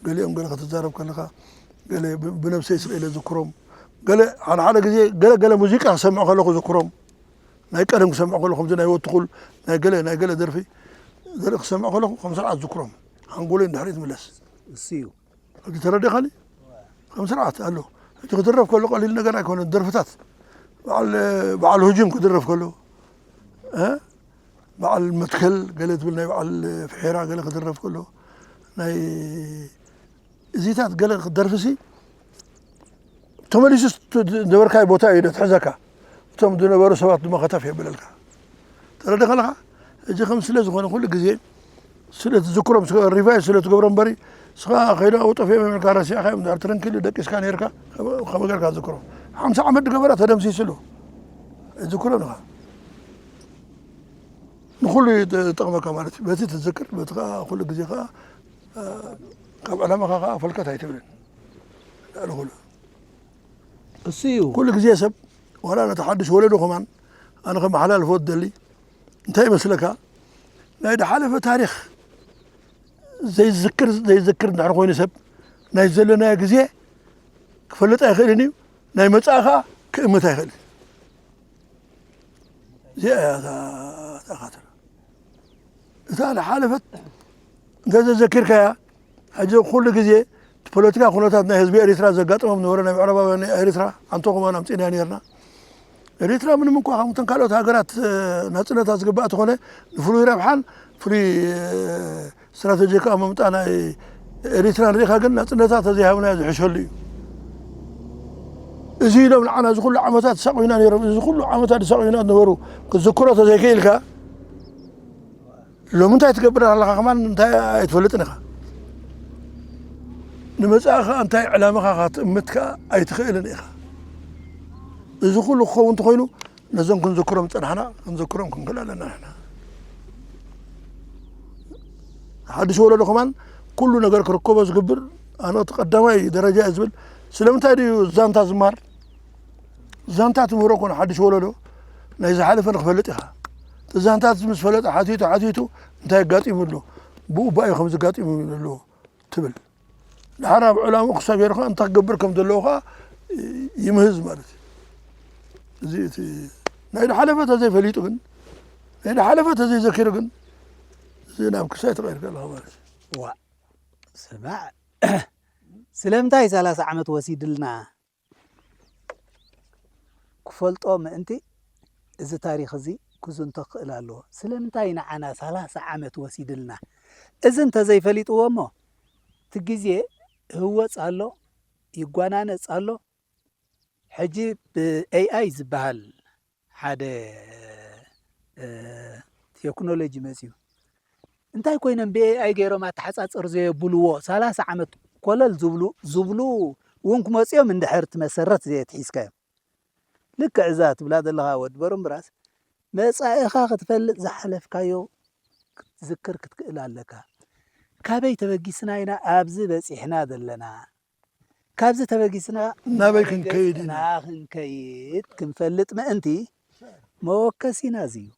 ገሊኦም ገለ ክትዛረብ ከለኻ፣ ገለ ብ-፣ ብነብሰይ ስቕ ኢለ ዝክሮም። ገለ፣ ሓደ ሓደ ግዜ ገለ፣ ገለ ሙዚቃ ክሰምዕ ከለኹ ዝክሮም። ናይ ቀደም ክሰምዕ ከለኹ፣ ከምዚ ናይ ወትኹል፣ ናይ ገለ፣ ናይ ገለ ደርፊ፣ ገለ ክሰምዕ ከለኹ፣ ከም ስርዓት ዝክሮም። ሓንጎለይ ንድሕሪት ይምለስ። እሱ እዩ። ሕጂ ተረዲኻኒ? ከም ስርዓት ኣሎ። ሕጂ ክድረፍ ከሎ ቀሊል ነገር ኣይኮነን። ደርፍታት በዓል፣ በዓል ሁጂም ክድረፍ ከሎ፣ እ? በዓል መትከል ገለ ትብል ናይ በዓል ፍሒራ ገለ ክድረፍ ከሎ፣ ናይ እዚታት ገለ ክደርፍሲ ተመሊሱ ዝነበርካዮ ቦታ እዩ ትሕዘካ። እቶም ዝነበሩ ሰባት ድማ ከተፍ የብለልካ። ተረዲኻ ኣለኻ? ሕጂ ከም ስለ ዝኾነ ኩሉ ግዜ ስለ ትዝክሮም፣ ስለ ሪቫይቭ ስለ ትገብሮም እምበሪ፣ ንስኻ ከይዱ ኣብኡ ጠፊኦም እዮም ኢልካ ረሲዕካዮም፣ እንድሕር ትርንኪ ኢሉ ደቂስካ ነይርካ፣ ከመ-፣ ከመይ ጌርካ ትዝክሮ? ሓምሳ ዓመት ዝገበረ ተደምሲሱ ኣሎ። ኣይትዝክሮን ኢኻ። ንኹሉ እዩ ዝጠቕመካ ማለት እዩ። በቲ ትዝክር፣ በቲ ኸዓ ኩሉ ግዜ ኸዓ፣ እ፣ ካብ ዕላማኻ ኸዓ ፈልከት ኣይትብልን። ልዕሊ ኩሉ። እሱ እዩ። ኩሉ ግዜ ሰብ፣ ዋላ ነቲ ሓድሽ ወለዶ ከማን፣ ኣነ ከመሓላልፎ ዝደሊ፣ እንታይ ይመስለካ? ናይ ዝሓለፈ ታሪኽ ዘይዝክር፣ ዘይዝክር እንድሕር ኮይኑ ሰብ፣ ናይ ዘለናዮ ግዜ ክፈልጥ ኣይኽእልን እዩ፣ ናይ መጻኢ ኸዓ ክእምት ኣይኽእልን። እዚኣ እያ እታ፣ እታ ኻተራ። እታ ዝሓለፈት እንተዘዘኪርካያ፣ ሕጂ ኩሉ ግዜ እቲ ፖለቲካ ኩነታት ናይ ህዝቢ ኤሪትራ ዘጋጥሞም ነበረ፣ ናይ ምዕራባውያን ኤሪትራ፣ ኣንቶ ከማን ኣምጺእናያ ነርና። ኤሪትራ ምንም እንኳ ከምተን ካልኦት ሃገራት፣ እ፣ ናጽነታ ዝግባእ ተኾነ፣ ንፍሉይ ረብሓን ፍሉይ፣ እ፣ ስትራተጂካዊ ምምጣ ናይ ኤሪትራ ንሪኢኻ ግን ናጽነታ ተዘይሃብናዮ ዝሕሸሉ እዩ። እዚ ኢሎም ንዓና እዚ ኩሉ ዓመታት ዝሳቕዩና ነይሮም፣ እዚ ኩሉ ዓመታት ዝሳቕዩና ዝነበሩ ክትዝክሮ ተዘይክኢልካ፣ ሎሚ እንታይ ትገብር ኣለኻ ከማን እንታይ ኣይትፈልጥን ኢኻ። ንመጻኢ ኸኣ እንታይ ዕላማኻ ክትእምት ከኣ ኣይትኽእልን ኢኻ። እዚ ኩሉ ክኸውን እንተኾይኑ ነዞም ክንዝክሮም ዝጸናሕና ክንዝክሮም ክንክእል ኣለና ንሕና። ሓድሽ ወለዶ ከማን ኩሉ ነገር ክርከቦ ዝግብር ኣነ እቲ ቀዳማይ ደረጃ እየ ዝብል። ስለምንታይ ድዩ ዛንታ ዝማር? ዛንታ ትምህሮ ኮነ ሓድሽ ወለዶ ናይ ዝሓለፈ ንክፈልጥ ኢኻ። እቲ ዛንታ እዚ ምስ ፈለጠ ሓቲቱ ሓቲቱ እንታይ ኣጋጢሙ ኣሎ? ብኡ ባእዩ ከምዚ ኣጋጢሙ ኣሎ ትብል። ድሓር ኣብ ዕላምኡ ክሳብ ሄርካ እንታይ ክገብር ከም ዘለዎ ኸዓ ይምህዝ ማለት እዩ። እዚ እቲ ናይ ዝሓለፈ ተዘይፈሊጡ ግን፣ ናይ ዝሓለፈ ተዘይዘኪሩ ግን፣ እዚ ናብ ክሳይ ተቐይርካ ኣለኻ ማለት እዩ። ዋ፣ ስማዕ፣ ስለምንታይ ሰላሳ ዓመት ወሲድልና ክፈልጦ ምእንቲ፣ እዚ ታሪኽ እዚ ክዝንቶ ክኽእል ኣለዎ። ስለምንታይ ንዓና ሰላሳ ዓመት ወሲድልና? እዚ እንተዘይፈሊጥዎ እሞ፣ እቲ ግዜ ይህወጽ ኣሎ፣ ይጓናነጽ ኣሎ። ሕጂ ብኤኣይ ዝበሃል ሓደ፣ እ፣ ቴክኖሎጂ መጽዩ። እንታይ ኮይኖም ብኤኣይ ገይሮም ኣተሓጻጽር ዘየብልዎ፣ ሰላሳ ዓመት ኮለል ዝብሉ፣ ዝብሉ እውን ክመጽዮም እንድሕር እቲ መሰረት ዘየትሒዝካዮም። ልክዕ እዛ ትብላ ዘለኻ ወዲ በረምብራስ፣ መጻኢኻ ክትፈልጥ ዝሓለፍካዮ ክትዝክር ክትክእል ኣለካ። ካበይ ተበጊስና ኢና ኣብዚ በጺሕና ዘለና? ካብዚ ተበጊስና ናበይ ክንከይድ ኢና? ናበይ ክንከይድ ክንፈልጥ ምእንቲ መወከሲና እዚ እዩ።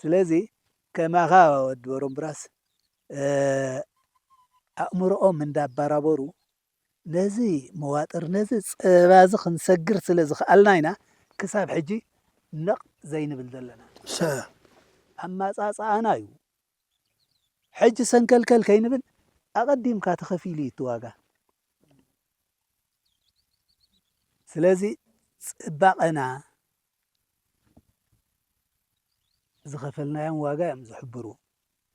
ስለዚ ከማኻ ወዲ በረምብራስ፣ እ፣ ኣእምሮኦም እንዳባራበሩ ነዚ መዋጥር፣ ነዚ ጸባ እዚ ክንሰግር ስለ ዝኸኣልና ኢና ክሳብ ሕጂ ነቕ ዘይንብል ዘለና። ሰ- ኣማጻጽኣና እዩ። ሕጂ ሰንከልከል ከይንብል ኣቐዲምካ ተኸፊሉ እዩ እቲ ዋጋ። ስለዚ ጽባቐና ዝኸፈልናዮም ዋጋ እዮም ዝሕብሩ።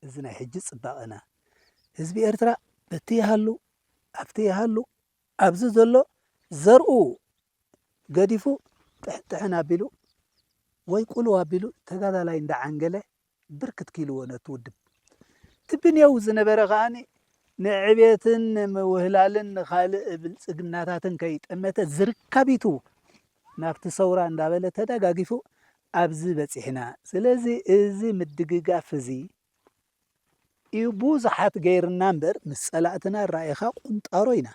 እዚ ናይ ሕጂ ጽባቐና። ህዝቢ ኤርትራ በቲ ይሃሉ፣ ኣብቲ ይሃሉ፣ ኣብዚ ዘሎ ዘርኡ ገዲፉ ጥሕጥሕን ኣቢሉ ወይ ቁልው ኣቢሉ ተጋዳላይ እንዳዓንገለ ብርክት ክኢልዎ ነቲ ውድብ። እቲ ብኔው ዝነበረ ከኣኒ ንዕቤትን ንምውህላልን ንኻልእ ብልጽግናታትን ከይጠመተ ዝርካቢቱ ናብቲ ሰውራ እንዳበለ ተደጋጊፉ ኣብዚ በጺሕና። ስለዚ እዚ ምድግጋፍ እዚ እዩ ብዙሓት ገይርና እምበር ምስ ጸላእትና ራኢኻ ቁንጣሮ ኢና።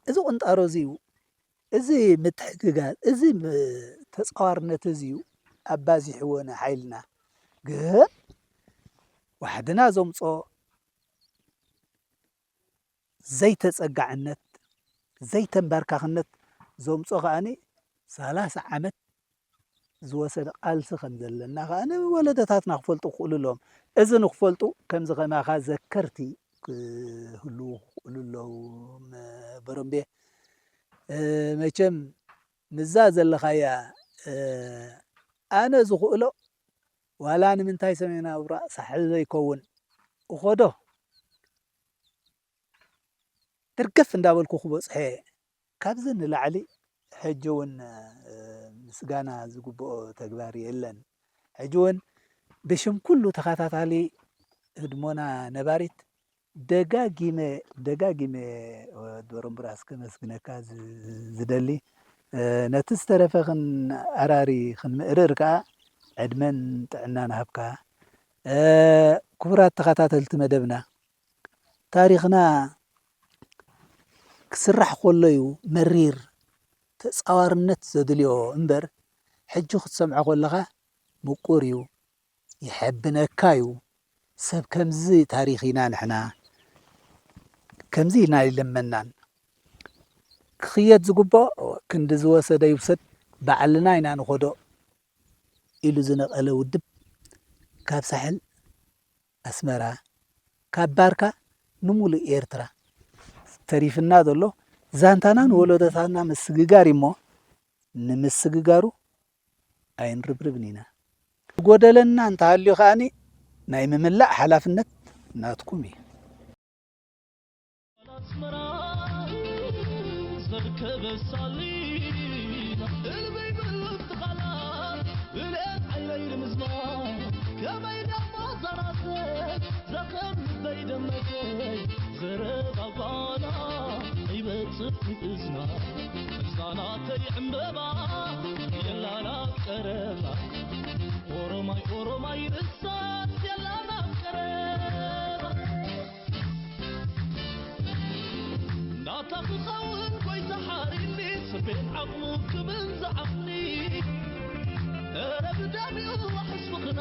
እዚ ቁንጣሮ እዚ እዩ፣ እዚ ምትሕግጋዝ፣ እዚ ም-፣ ተጻዋርነት እዚ እዩ ኣባዚሕዎ ንሓይልና። ግን ዋሕድና ዘምጾ ዘይተጸጋዕነት፣ ዘይተንበርካኽነት ዘምጾ ከኣኒ ሰላሳ ዓመት ዝወሰደ ቃልሲ ከም ዘለና ከኣ ንወለዶታትና ክፈልጡ ክኽእሉ ኣለዎም። እዚ ንክፈልጡ ከምዚ ከማኻ ዘከርቲ ክህልዉ ክኽእሉ ኣለዎም። በረምቤ፣ እ፣ መቸም ምዛ ዘለኻያ፣ እ፣ ኣነ ዝኽእሎ ዋላ ንምንታይ ሰሜናዊ ምብራቕ ሳሕል ዘይከውን እኾዶ ደርገፍ እንዳበልኩ ክበጽሖ እየ። ካብዚ ንላዕሊ ሕጂ እውን፣ እ፣ ምስጋና ዝግብኦ ተግባር የለን። ሕጂ እውን ብሽም ኩሉ ተኸታታሊ ህድሞና ነባሪት ደጋጊመ፣ ደጋጊመ ወዲ በረምብራስ ከመስግነካ ዝ-፣ ዝደሊ። እ፣ ነቲ ዝተረፈ ክንኣራሪ ክንምእርር ከኣ ዕድመን ጥዕናን ሃብካ። እ፣ ክቡራት ተኸታተልቲ መደብና፣ ታሪኽና ክስራሕ ከሎ እዩ መሪር፣ ተጻዋርነት ዘድልዮ እምበር፣ ሕጂ ክትሰምዖ ከለኻ ምቁር እዩ፣ ይሐብነካ እዩ። ሰብ ከምዚ ታሪኽ ኢና ንሕና፣ ከምዚ ኢና ኣይለመናን። ክኽየድ ዝግብኦ ክንዲ ዝወሰደ ይውሰድ፣ ባዕልና ኢና ንኸዶ ኢሉ ዝነቐለ ውድብ ካብ ሳሕል ኣስመራ፣ ካብ ባርካ ንሙሉእ ኤርትራ ተሪፍና ዘሎ ዛንታና ንወለዶታትና ምስግጋር እሞ፣ ንምስግጋሩ ኣይንርብርብን ኢና። ዝጎደለና እንተሃልዩ ከኣኒ ናይ ምምላእ ሓላፍነት ናትኩም እዩ። ኣስመራ ዘርከበ ሳሊ እልበይ ብልብቲ ቃላት ብልኤት ዓይነይ ንምዝማር ከመይ ደሞ ዘራሰ ዘኸም ልበይ ደመሰይ ዘረባ ጓና ይበጽሕ እዝና እዛ ናተይ ዕምበባ የላና ቀረባ ኦሮማይ ኦሮማይ ርሳስ የላና ቀረባ ናታ ክኸውን ጎይታ ሓሪኒ ስቤን ዓቕሙ ክብል ዝዓኒ እረ ብደሚኡ ሕስብኽና